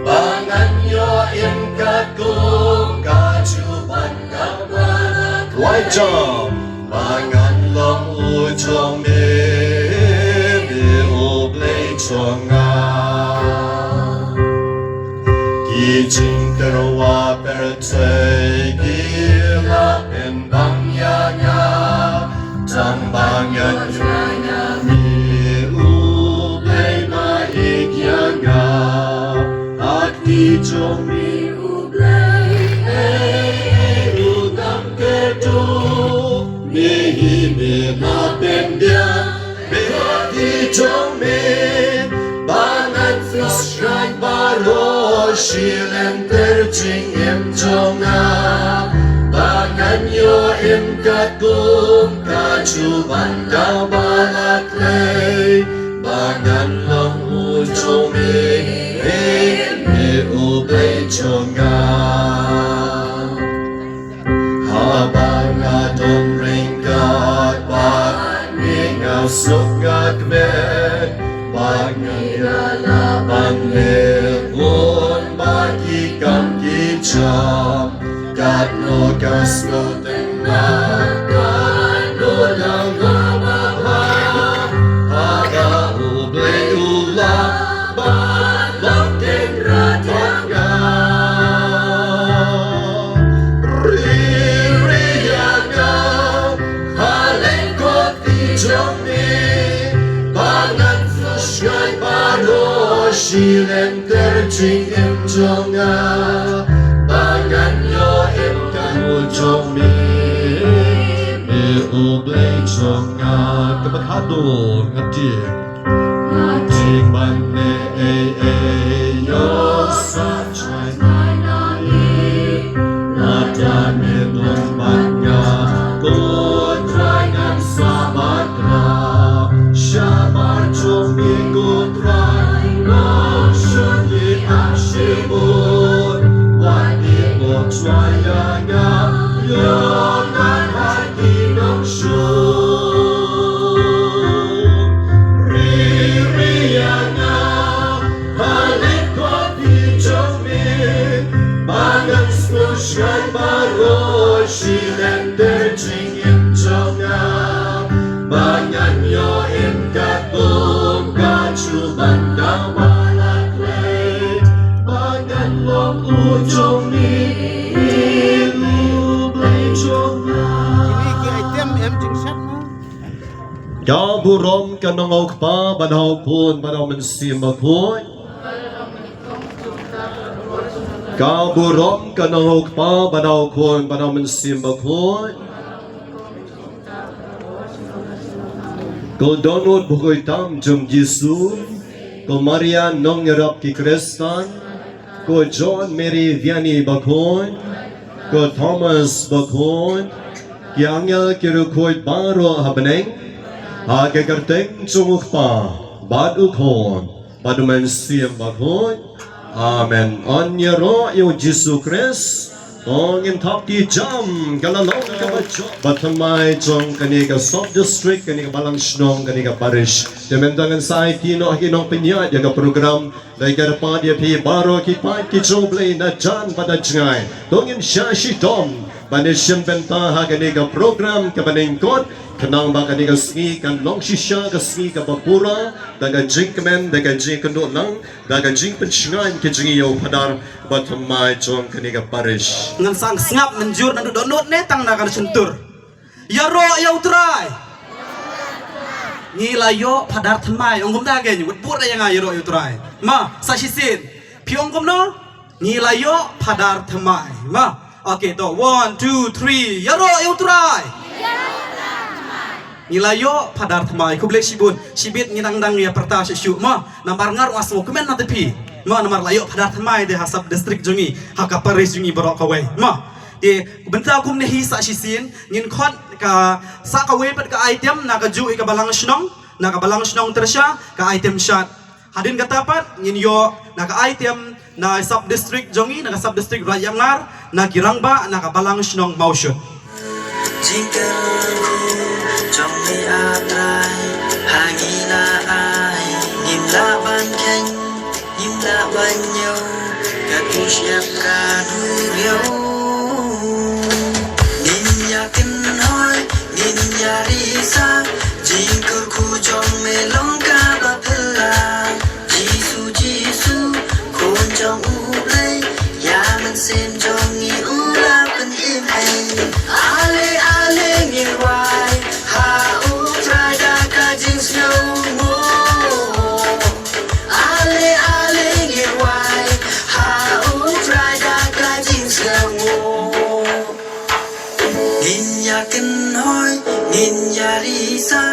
ba ngan ïoh im katkum ka jubab kaba la klet. Wai jam, ba ngan long u jong me, me U Blei jong nga. Ki jingtyrwa pyrthei ki la pynbang ïa nga, tang ba ngan ïoh ïa me U Blei ba ïeit ïa nga. Ha kti jong me U Blei, ei ei ruh ngam kyrduh, me hi me la pynbiang. Bad ha kti jong me, ba ngan pynskhem baroh shi lynter jingim jong nga, ba ngan ïoh im katkum ka jubab kaba la klet, ba ngan long u jong me, me U Blei jong nga. Haba nga don ryngkat bad me, nga suk nga kmen bad me, nga la ban leh bun bad ki kam ki jam. Katno ka sngewtynnat, katno ka long ba bha haba U Blei u la ban long Tyngrah jong nga. Ri ri ïa nga, ha lyngkot kti jong me, ba ngan pynskhem baroh shi lynter jingim jong nga, ba ngan ïoh im katkum u jong me, me U Blei jong nga. Kaba khadduh nga tieng. Nga tieng ban leh ei ei ïoh sa jai nai na ngi. Lada me don bad nga, ko Trai ngan sa bakla. Shabar jong me ko Trai, nga shon ïa shibun. Wat ïeh ko Trai ïa nga, ïa nga ha ki nongshun. Ri ri ïa nga, ha lyngkot kti jong me, ba ngan sngewsih baroh shi lynter jingim jong nga, ba ngan ïoh im katkum ka jubab kaba la klet, ba ngan long u jong me, me U Blei jong nga. Kine ki item em jingshat mo? Ka burom ka long ha u Kpa bad ha u Khun bad ha u Mynsiem Bakhuid. Ka burom ka long ha u Kpa bad ha u Khun bad ha u Mynsiem Bakhuid. Ko Dohnud bakhuid tam jong u Jisu, ko Maria nongïarap ki Khristan, ko John Mary Vianney Bakhuid, ko Thomas Bakhuid, ki angel ki riewkhuid baroh ha bneng, ha ka kyrteng jong u Kpa bad u Khun bad u Mynsiem Bakhuid. Amen. Yn ïaroh ïa u Jisu Khrist. Oh, ngin thap ki jam, ka la long kaba jop. Ba thymmai jong kane ka sub district, kane ka balang shnong, kane ka parish. Te mynta ngan sa aiti noh ha ki nongpynïaid ïa ka program. Da kyrpad ïa phi baroh ki paid ki jong U Blei na jan bad na jngai. To ngin sa shitom ban ïashim bynta ha kane ka program kaba nyngkong. Khnang ba kane ka sngi kan long shisha ka sngi kaba pura da ka jingkmen, da ka jingkynduh lang, da ka jingpynshngaiñ ka jong ngi ïa u Phadar ba thymmai jong kane ka parish. Ngan sa sngap mynjur naduh dohnud ne tang na ka shyntur. Ïaroh ïa U Trai. Ngi la ïoh Phadar thymmai, ong kumta kein, wat bud ïa nga, ïaroh ïa U Trai. Ma, sa shisien. Phi ong kumno? Ngi la ïoh Phadar thymmai. Ma. Okay, to, one, two, three. Ïaroh ïa U Trai. Ngi la ïoh Phadar thymmai. Khublei shibun. Shibit ngi dang dang ïa pyrta shuh shuh. Ma, namar nga ruh nga sngewkmen na te phi. Ma, namar la ïoh Phadar thymmai te ha sub district jong ngi, ha ka parish jong ngi baroh kawei. Ma, te bynta kumne hi sa shisien. Ngin khot ka sa kawei pat ka item na kajuh ïa ka balang shnong, na ka balang shnong Tyrsha, ka item shad. Hadien kata pat ngin ïoh na ka item na sub district jong ngi, na ka sub district Raid Ïaknar, na ki rangbah na ka balang shnong Mawshut. Jingkyrkhu jong me, A Trai, ha ngi la ai, ngim lah ban kheiñ, ngim lah ban ñiew, katto shyiap ka duriaw. Ngin ïa kynhoi, ngin ïa risa, jingkyrkhu jong me long kaba phylla. Jisu, Jisu, Khun jong U Blei, ïa mynsiem jong ngi u la pynim ei. Ale, ale ngin wai ha U Trai da ka jingsngewnguh. Ale, ale ngin wai ha U Trai da ka jingsngewnguh. Ngin ïa kynhoi, ngin ïa risa,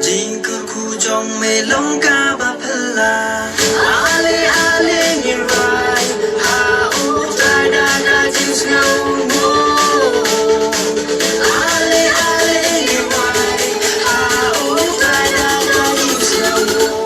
jingkyrkhu jong me long kaba phylla. Ale, ale ngin wai ha U Trai da ka jingsngewnguh. Ale, ale ngin wai ha U Trai da ka jingsngewnguh.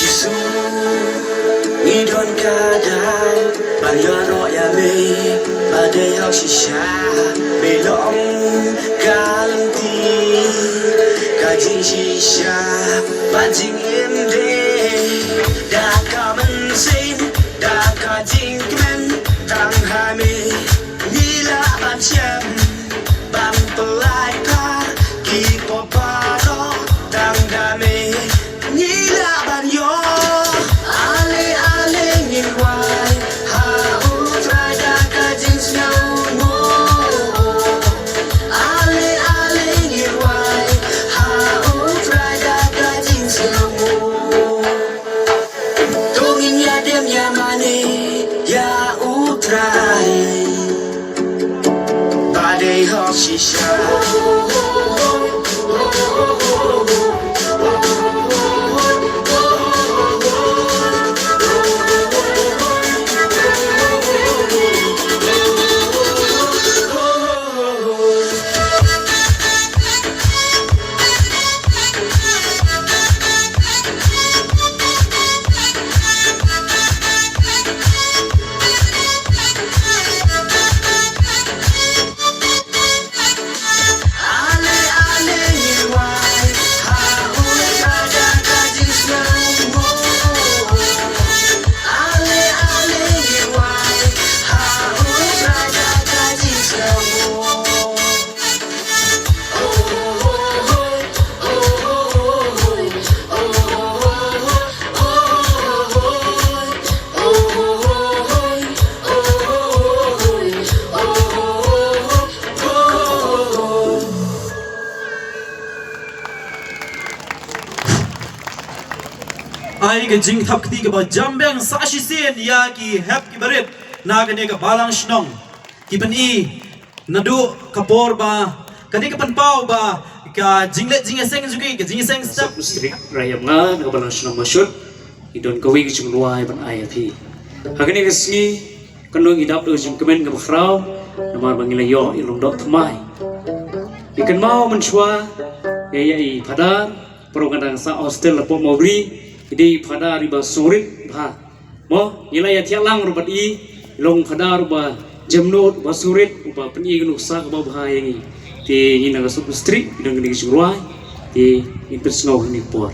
Jisu, ngi don ka daw ban ïaroh ïa me, ba dei hok shisha me long ka lynti, ka jingshisha bad jingim dei da ka mynsiem, da ka jingkmen, tang ha me ngi lah ban shem, ban pynlait phar ki pop baroh, tang da me ngi lah ban ïoh. Ale ale ngin wai ha U Trai da ka jingsngewnguh. Ale ale ngin wai ha U Trai da ka jingsngewnguh. To ngin ïa dem ïa mane ïa U Trai ba dei hok shisha. Ai ka jingthap kti kaba jam beng sa shisien ïa ki hep ki barit. Na kane ka balang shnong ki pyni naduh ka por ba kane ka pynpaw ba ka jingleh jingïaseng jong ki, ka jingïaseng step. Sub District Raiïap Nga na ka balang shnong Mawshut. Ngi don kawei ka jingrwai ban ai ïa phi ha kane ka sngi. Kan long i dap da ka jingkmen kaba khraw namar ba ngi la ïoh ïa i Lyngdoh Thymmai. Ngi kynmaw mynshuwa ïa, ïa i Phadar, baroh ngi dang sah hostel hapoh Mawbri, i dei i Phadar iba sngewrit bha. Mo, ngi la ïathiah lang ruh bad i, i long Phadar uba jemnud, uba sngewrit, uba pyni ka nuksa kaba bha ïa ngi. Te ngi na ka Sub District ngi don kane ka jingrwai. Te ngin pynsngew ha kane ka por.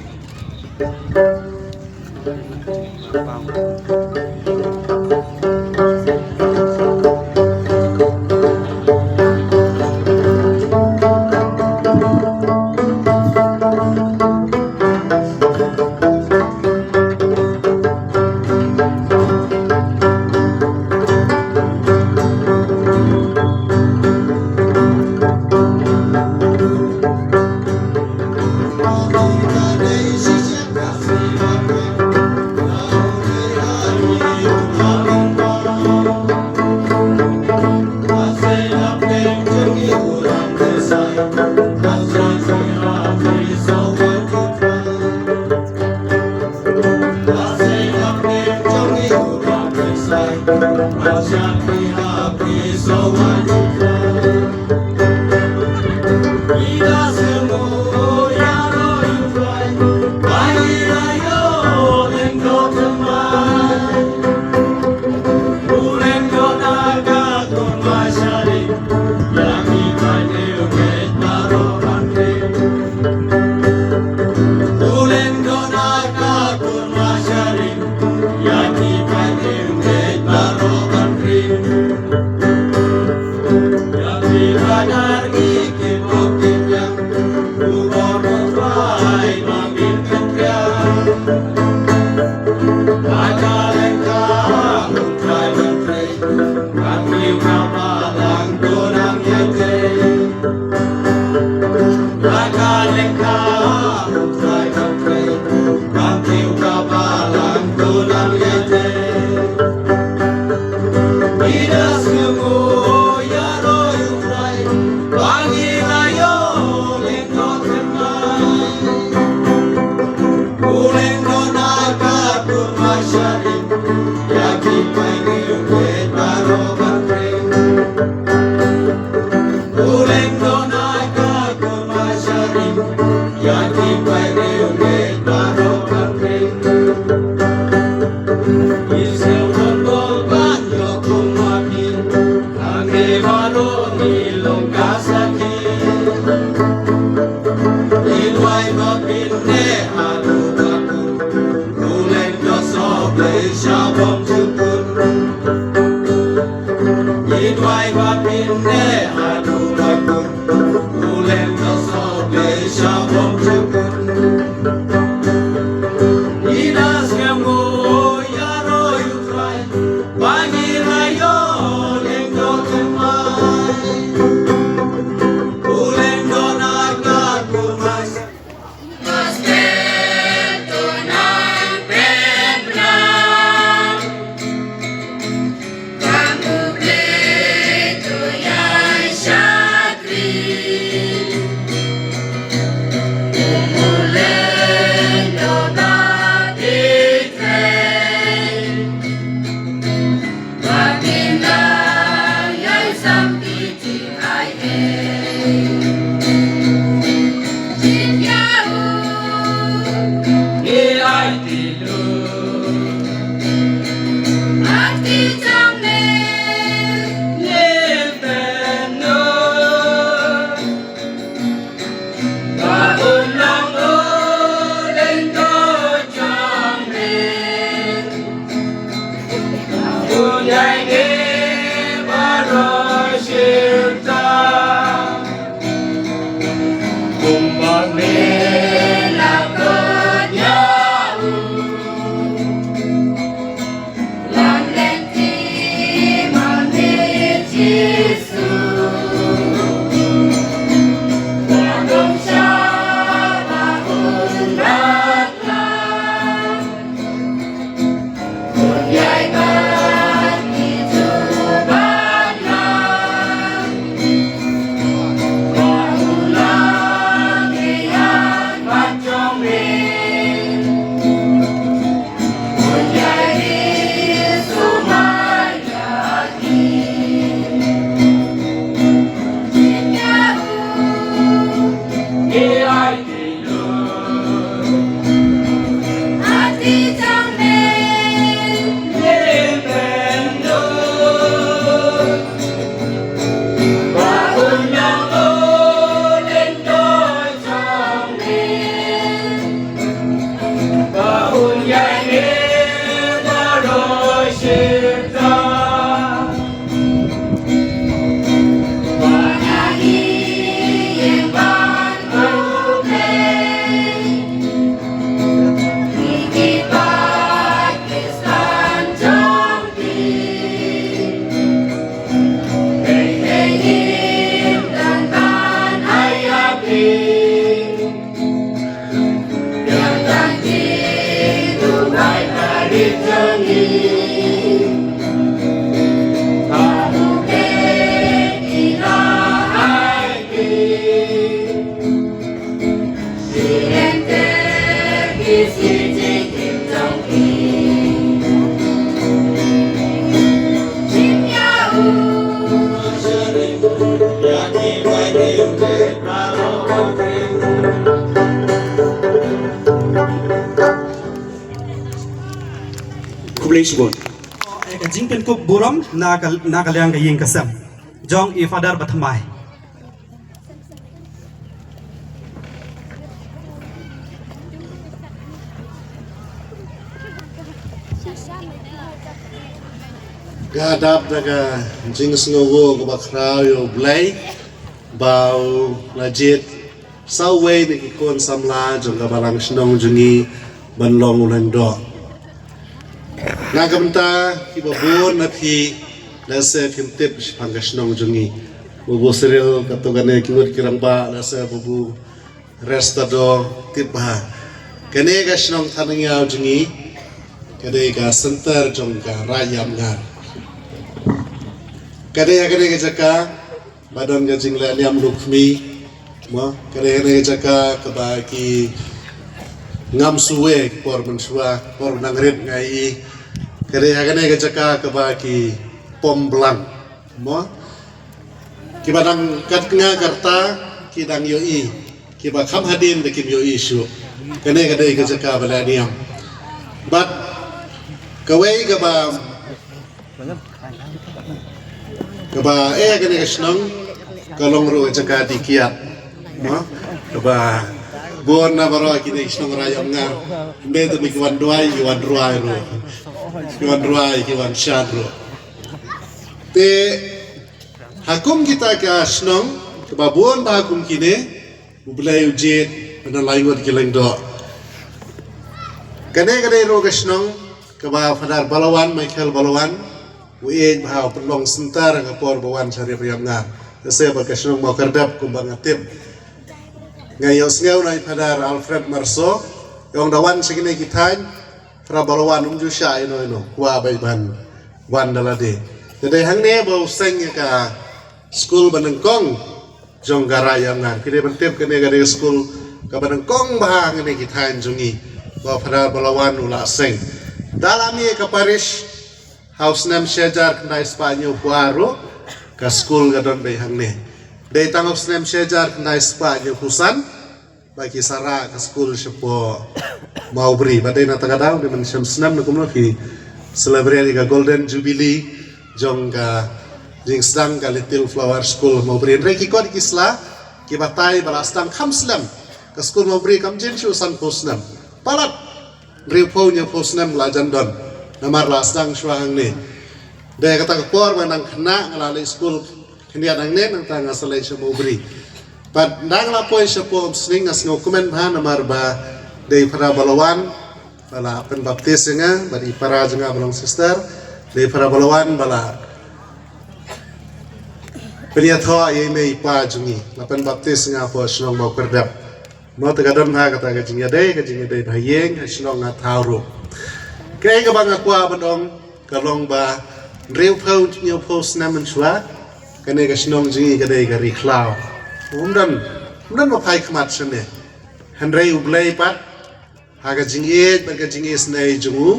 Khublei shibun. Ka jingpynkup burom na ka, na ka liang ka ïing ka sem jong i Father Bathymmai. Nga dap da ka jingsngewbha kaba khraw ïa U Blei ba u la jied sa uwei na ki khun samla jong ka balang shnong jong ngi ban long u lyngdoh. Na ka bynta kiba bun na phi, lehse phim tip shaphang ka shnong jong ngi. Babu Cyril, kato kane ki ngut ki rangbah, lehse Babu Restado, tip bha. Kane ka shnong Thanangiaw jong ngi ka dei ka center jong ka Raid Ïamngar. Ka dei ha kane ka jaka ba don ka jingleh niam lukmi, mo, ka dei ha kane ka jaka kaba ki ngam suwe ki por mynshuwa, por nang rit ngai i. Ka dei ha kane ka jaka kaba ki pom blang, mo, kiba dang kat nga karta ki dang ïohi, kiba kham hadien da kim ïohi shuh. Kane ka dei ka jaka ba leh niam. Bad kawei kaba, kaba eh kane ka shnong ka long ruh jaka dih kiad, mo, kaba bun na baroh kine ki shnong Raid Ïamngar, ym dei tang ki wan duwai, ki wan rwai ruh, ki wan rwai, ki wan shad ruh. Te ha kum kita ka shnong kaba bun bha kum kine, U Blei u jied ban ai ngut ki lyngdoh. Kane ka dei ruh ka shnong kaba Father Balawan, Michael Balawan, u ïeit bha, u pynlong center ha ka por ba wan sha Raid Ïamngar. Lehse bad ka shnong Mawkyrdep kumba nga tip. Nga ïohsngew na i Father Alfred Marso, ong da wan sha kine ki thaiñ, Father Balawan um ju shah ïano ïano, kwah beit ban wan da lade. Te dei hangne ba u seng ïa ka skul ba nyngkong jong ka Raid Ïamngar. Phi dei ban tip kane ka dei ka skul kaba nyngkong bha hangne ki thaiñ jong ngi. Ba Father Balawan u la seng. Da la mih ka parish ha u snem shi hajar khyndai spah hynñiewphew ar ruh ka skul ka don beit hangne. Dei tang ha u snem shi hajar khyndai spah hynñiewphew san ba ki sa rah ka skul shapoh Mawbri. Ba dei na kata ka daw, dei mynshem snem ne kumno ki celebrate ïa ka Golden Jubilee jong ka jingsdang ka Little Flower School Mawbri. Hynrei ki kot ki sla ki batai ba la sdang kham slem. Ka skul Mawbri kam jin shuh sanphew snem. Palat hynriewphew hynñiewphew snem la jan don. Namar la sdang shuwa hangne. Dei kata ka por ba nang khynnah nga la leit skul khyndiat hangne, nangta nga sa leit sha Mawbri. Bad ynda nga la poi shapoh Umsning nga sngewkmen bha namar ba dei Father Balawan ba la pynbaptis ïa nga, bad i para jong nga ba long sister, dei Father Balawan ba la pynïathoh ïa i mei i pa jong ngi, la pynbaptis ïa nga hapoh shnong Mawkyrdep. Mo, te ka don ha kata ka jingïadei, ka jingïadei ha ïing, ha shnong ha thaw ruh. Kaei kaba nga kwah ban ong, ka long ba hynriewphew hynñiewphew snem mynshuwa, kane ka shnong jong ngi ka dei ka ri khlaw. Ym don, ym don ba phai khmat shane. Hynrei U Blei pat ha ka jingïeit bad ka jingisynei jong u,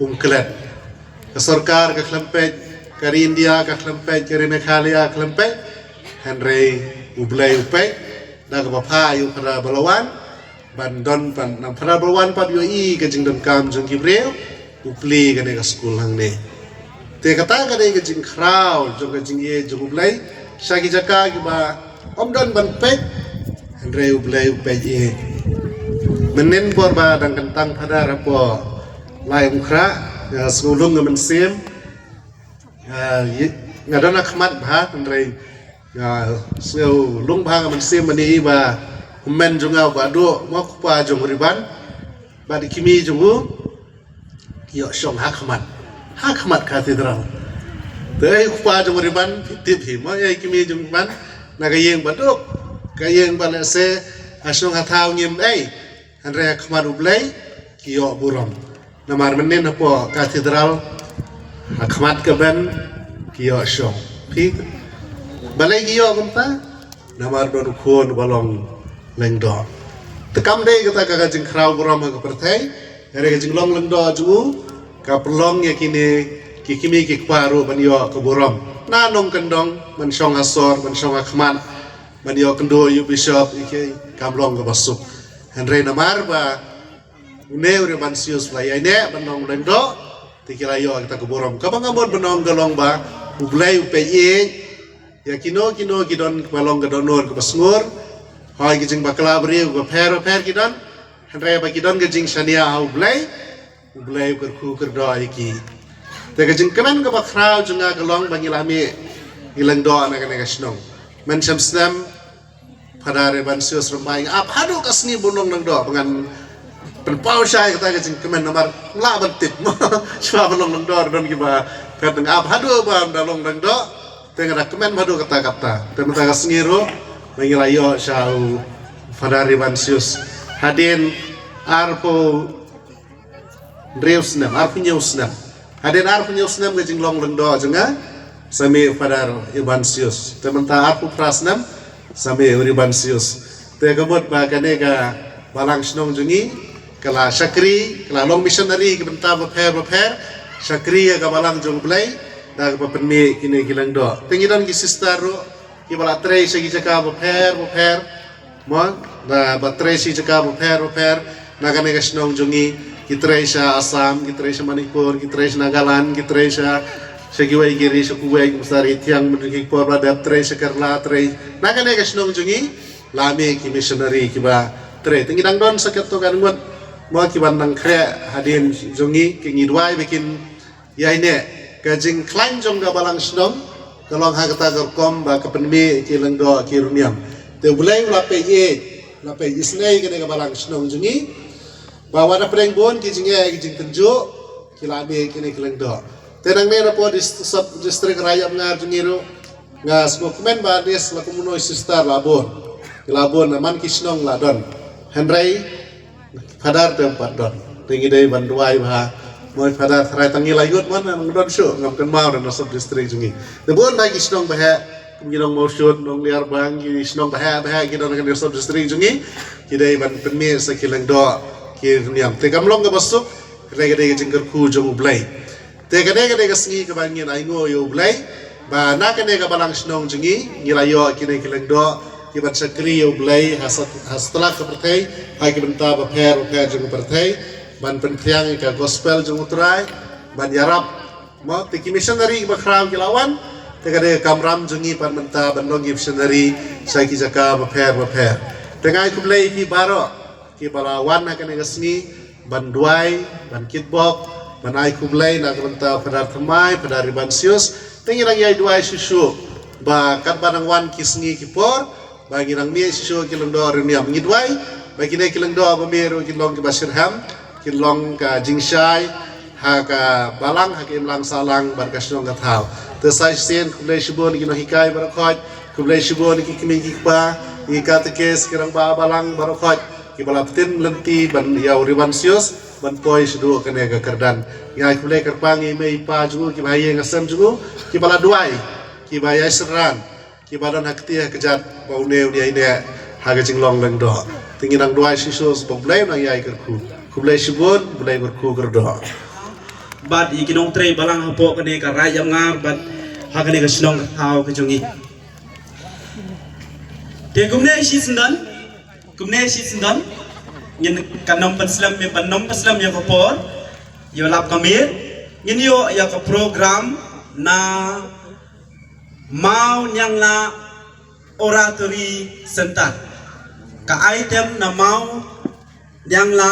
um klet. Ka sorkar ka khlem peit, ka ri India ka khlem peit, ka ri Meghalaya ka khlem peit. Hynrei U Blei u peit da kaba phah ïa u Father Balawan ban don, ban nang Father Balawan pat ïohi ka jingdonkam jong ki briew, u plie kane ka skul hangne. Te kata ka dei ka jingkhraw jong ka jingïeit jong U Blei sha ki jaka kiba ym don ban peit, hynrei U Blei u peit ïeit. Mynnin por ba dang kyntang Father hapoh Laitumkhrah, nga sngewlung ka mynsiem, nga, nga don ha khmat bha, hynrei nga sngewlung bha ka mynsiem mynne ba u kmen jong nga u Bah Duh, mo, u kpa jong u Riban bad i kmie jong u ki ïoh shong ha khmat, ha khmat cathedral. Te u kpa jong u Riban, phi tip hi mo, ïa i kmie jong u Riban na ka ïing ba duk, ka ïing ba lehse ha shnong ha thaw ngim ei, hynrei ha khmat U Blei ki ïoh burom. Namar mynnin hapoh cathedral, ha khmat ka bench ki ïoh shong. Phi, balei ki ïoh kumta? Namar don u khun uba long lyngdoh. Te kam dei kata ka jingkhraw burom ha ka pyrthei, hynrei ka jinglong lyngdoh jong u ka pynlong ïa kine ki kmie ki kpa ruh ban ïoh ka burom na nongkyndong, ban shong ha sor, ban shong ha khmat. ban ïoh kynduh ïa u bishop ïa ki kam long kaba suk. Hynrei namar ba une u Rebansius u la ïaineh ban long u lyngdoh, te ki la ïoh kata ka burom. Kaba nga mut ban ong ka long ba U Blei u peit ïa kino kino ki don kaba long ka dohnud kaba sngur. Hooid, ki jingbakla briew bapher bapher ki don. Hynrei ba ki don ka jingshaniah ha U Blei, U Blei u kyrkhu kyrdoh ïa ki. Te ka jingkmen kaba khraw jong nga ka long ba ngi la mih, ngi lyngdoh na kane ka shnong. Mynshem snem Phadar Rebansius Rymbai, nga ap haduh ka sngi ban long lyngdoh, ba ngan pynpaw shai kata ka jingkmen namar la ban tip. Shuwa ban long lyngdoh don kiba phet, nga ap haduh ban da long lyngdoh. Te nga da kmen haduh kata kata. Te mynta ka sngi ruh ba ngi la ïoh sha u Phadar Rebansius hadien arphew hynriew snem, arphew hynñiew snem. Hadien arphew hynñiew snem ka jinglong lyngdoh jong nga, sa mih u Phadar Rebansius. Te mynta arphew phra snem sa mih u Rebansius. Te ka mut ba kane ka balang shnong jong ngi ka la shakri, ka la long missionary ki bynta bapher bapher, shakri ïa ka balang jong U Blei da kaba pynmih kine ki lyngdoh. Te ngi don ki sister ruh kiba la trei sha ki jaka bapher bapher, mo, da ba trei sha ki jaka bapher bapher na kane ka shnong jong ngi. Ki trei sha Assam, ki trei sha Manipur, ki trei sha Nagaland, ki trei sha, sha kiwei ki ri, sha Kuwait, ki masa ri thiang, mynta ki por ba dep trei sha Kerala, trei na kane ka shnong jong ngi. La mih ki missionary kiba trei. Te ngi dang don sa katto katne ngut, mo, kiba dang khreh hadien jong ngi, ki ngi duwai ba kin ïaineh. Ka jingkhlaiñ jong ka balang shnong ka long ha kata ka rukom ba ka pynmih ki lyngdoh ki riewniam. Te U Blei u la peit ïeit, la peit isynei kane ka balang shnong jong ngi, ba wat hapdeng bun ki jingeh ki jingtynjuh, ki la mih kine ki lyngdoh. Te nangne na poh dis-, sub district Raid Amngar jong ngi ruh, nga sngewkmen ba at least la kumno sister la bun, ki la bun, man ki shnong la don. Hynrei Phadar te ym pat don. Te ngi dei ban duwai bha. Mo Phadar, tharai tang ngi la ïoh, man nang don shuh, ngam kynmaw na sub district jong ngi. Te bun bha ki shnong ba heh, kum ki Nongmawshut, Nongliarbang, ki shnong ba heh ba heh ki don ha kane ka sub district jong ngi. Ki dei ban pynmih sa ki lyngdoh ki riewniam. Te kam long kaba suk, ka dei, ka dei ka jingkyrkhu jong U Blei. Te kane, kane ka sngi kaba ngin ainguh ïa U Blei ba na kane ka balang shnong jong ngi, ngi la ïoh kine ki lyngdoh kiban shakri ïa U Blei ha sat-, ha satlak ka pyrthei, ha ki bynta bapher bapher jong ka pyrthei, ban pynphriang ïa ka gospel jong U Trai, ban ïarap, mo, te ki missionary kiba khraw ki la wan. Te ka dei ka kamram jong ngi pat mynta ban long ki missionary sha ki jaka bapher bapher. Te nga ai khublei ïa phi baroh kiba la wan ha kane ka sngi ban duwai, ban kitbok, ban ai khublei na ka bynta Phadar Thymmai, Phadar Rebansius. Te ngi nang ïai duwai shuh shuh ba katba nang wan ki sngi ki por, ba ngi nang mih shuh shuh ki lyngdoh riewniam. Ngi duwai ba kine ki lyngdoh ba mih ruh kin long kiba shitrhem, kin long ka jingshai ha ka balang, ha ka imlang sahlang bad ka shnong ka thaw. Te sa shisien khublei shibun ki nonghikai baroh khoit, khublei shibun ki kmie ki kpa, ki katekis, ki rangbah balang baroh khoit kiba la pyntin lynti ban ïa u Rebansius ban poi shaduh kane ka kyrdan. Ngi ai khublei kyrpang ïa i mei i pa jong u, kiba ha ïing ha sem jong u, kiba la duwai, kiba ïai synran, kiba don ha kti ha kjat ba une un ïaineh ha ka jinglong lyngdoh. Te ngi nang duwai shisha ba U Blei un nang ïai kyrkhu. Khublei shibun, U Blei kyrkhu kyrdoh. Bad ïa ki nongtrei balang hapoh kane ka Raid Amngar bad ha kane ka shnong ka thaw ka jong ngi. Te kumne shisyndon, kumne shisyndon, ngin, kan ym pynslem, ngin ym pynslem ïa ka por, ïa lap ka miet, ngin ïoh ïa ka program na Mawniangla Oratory Center. Ka item na Mawniangla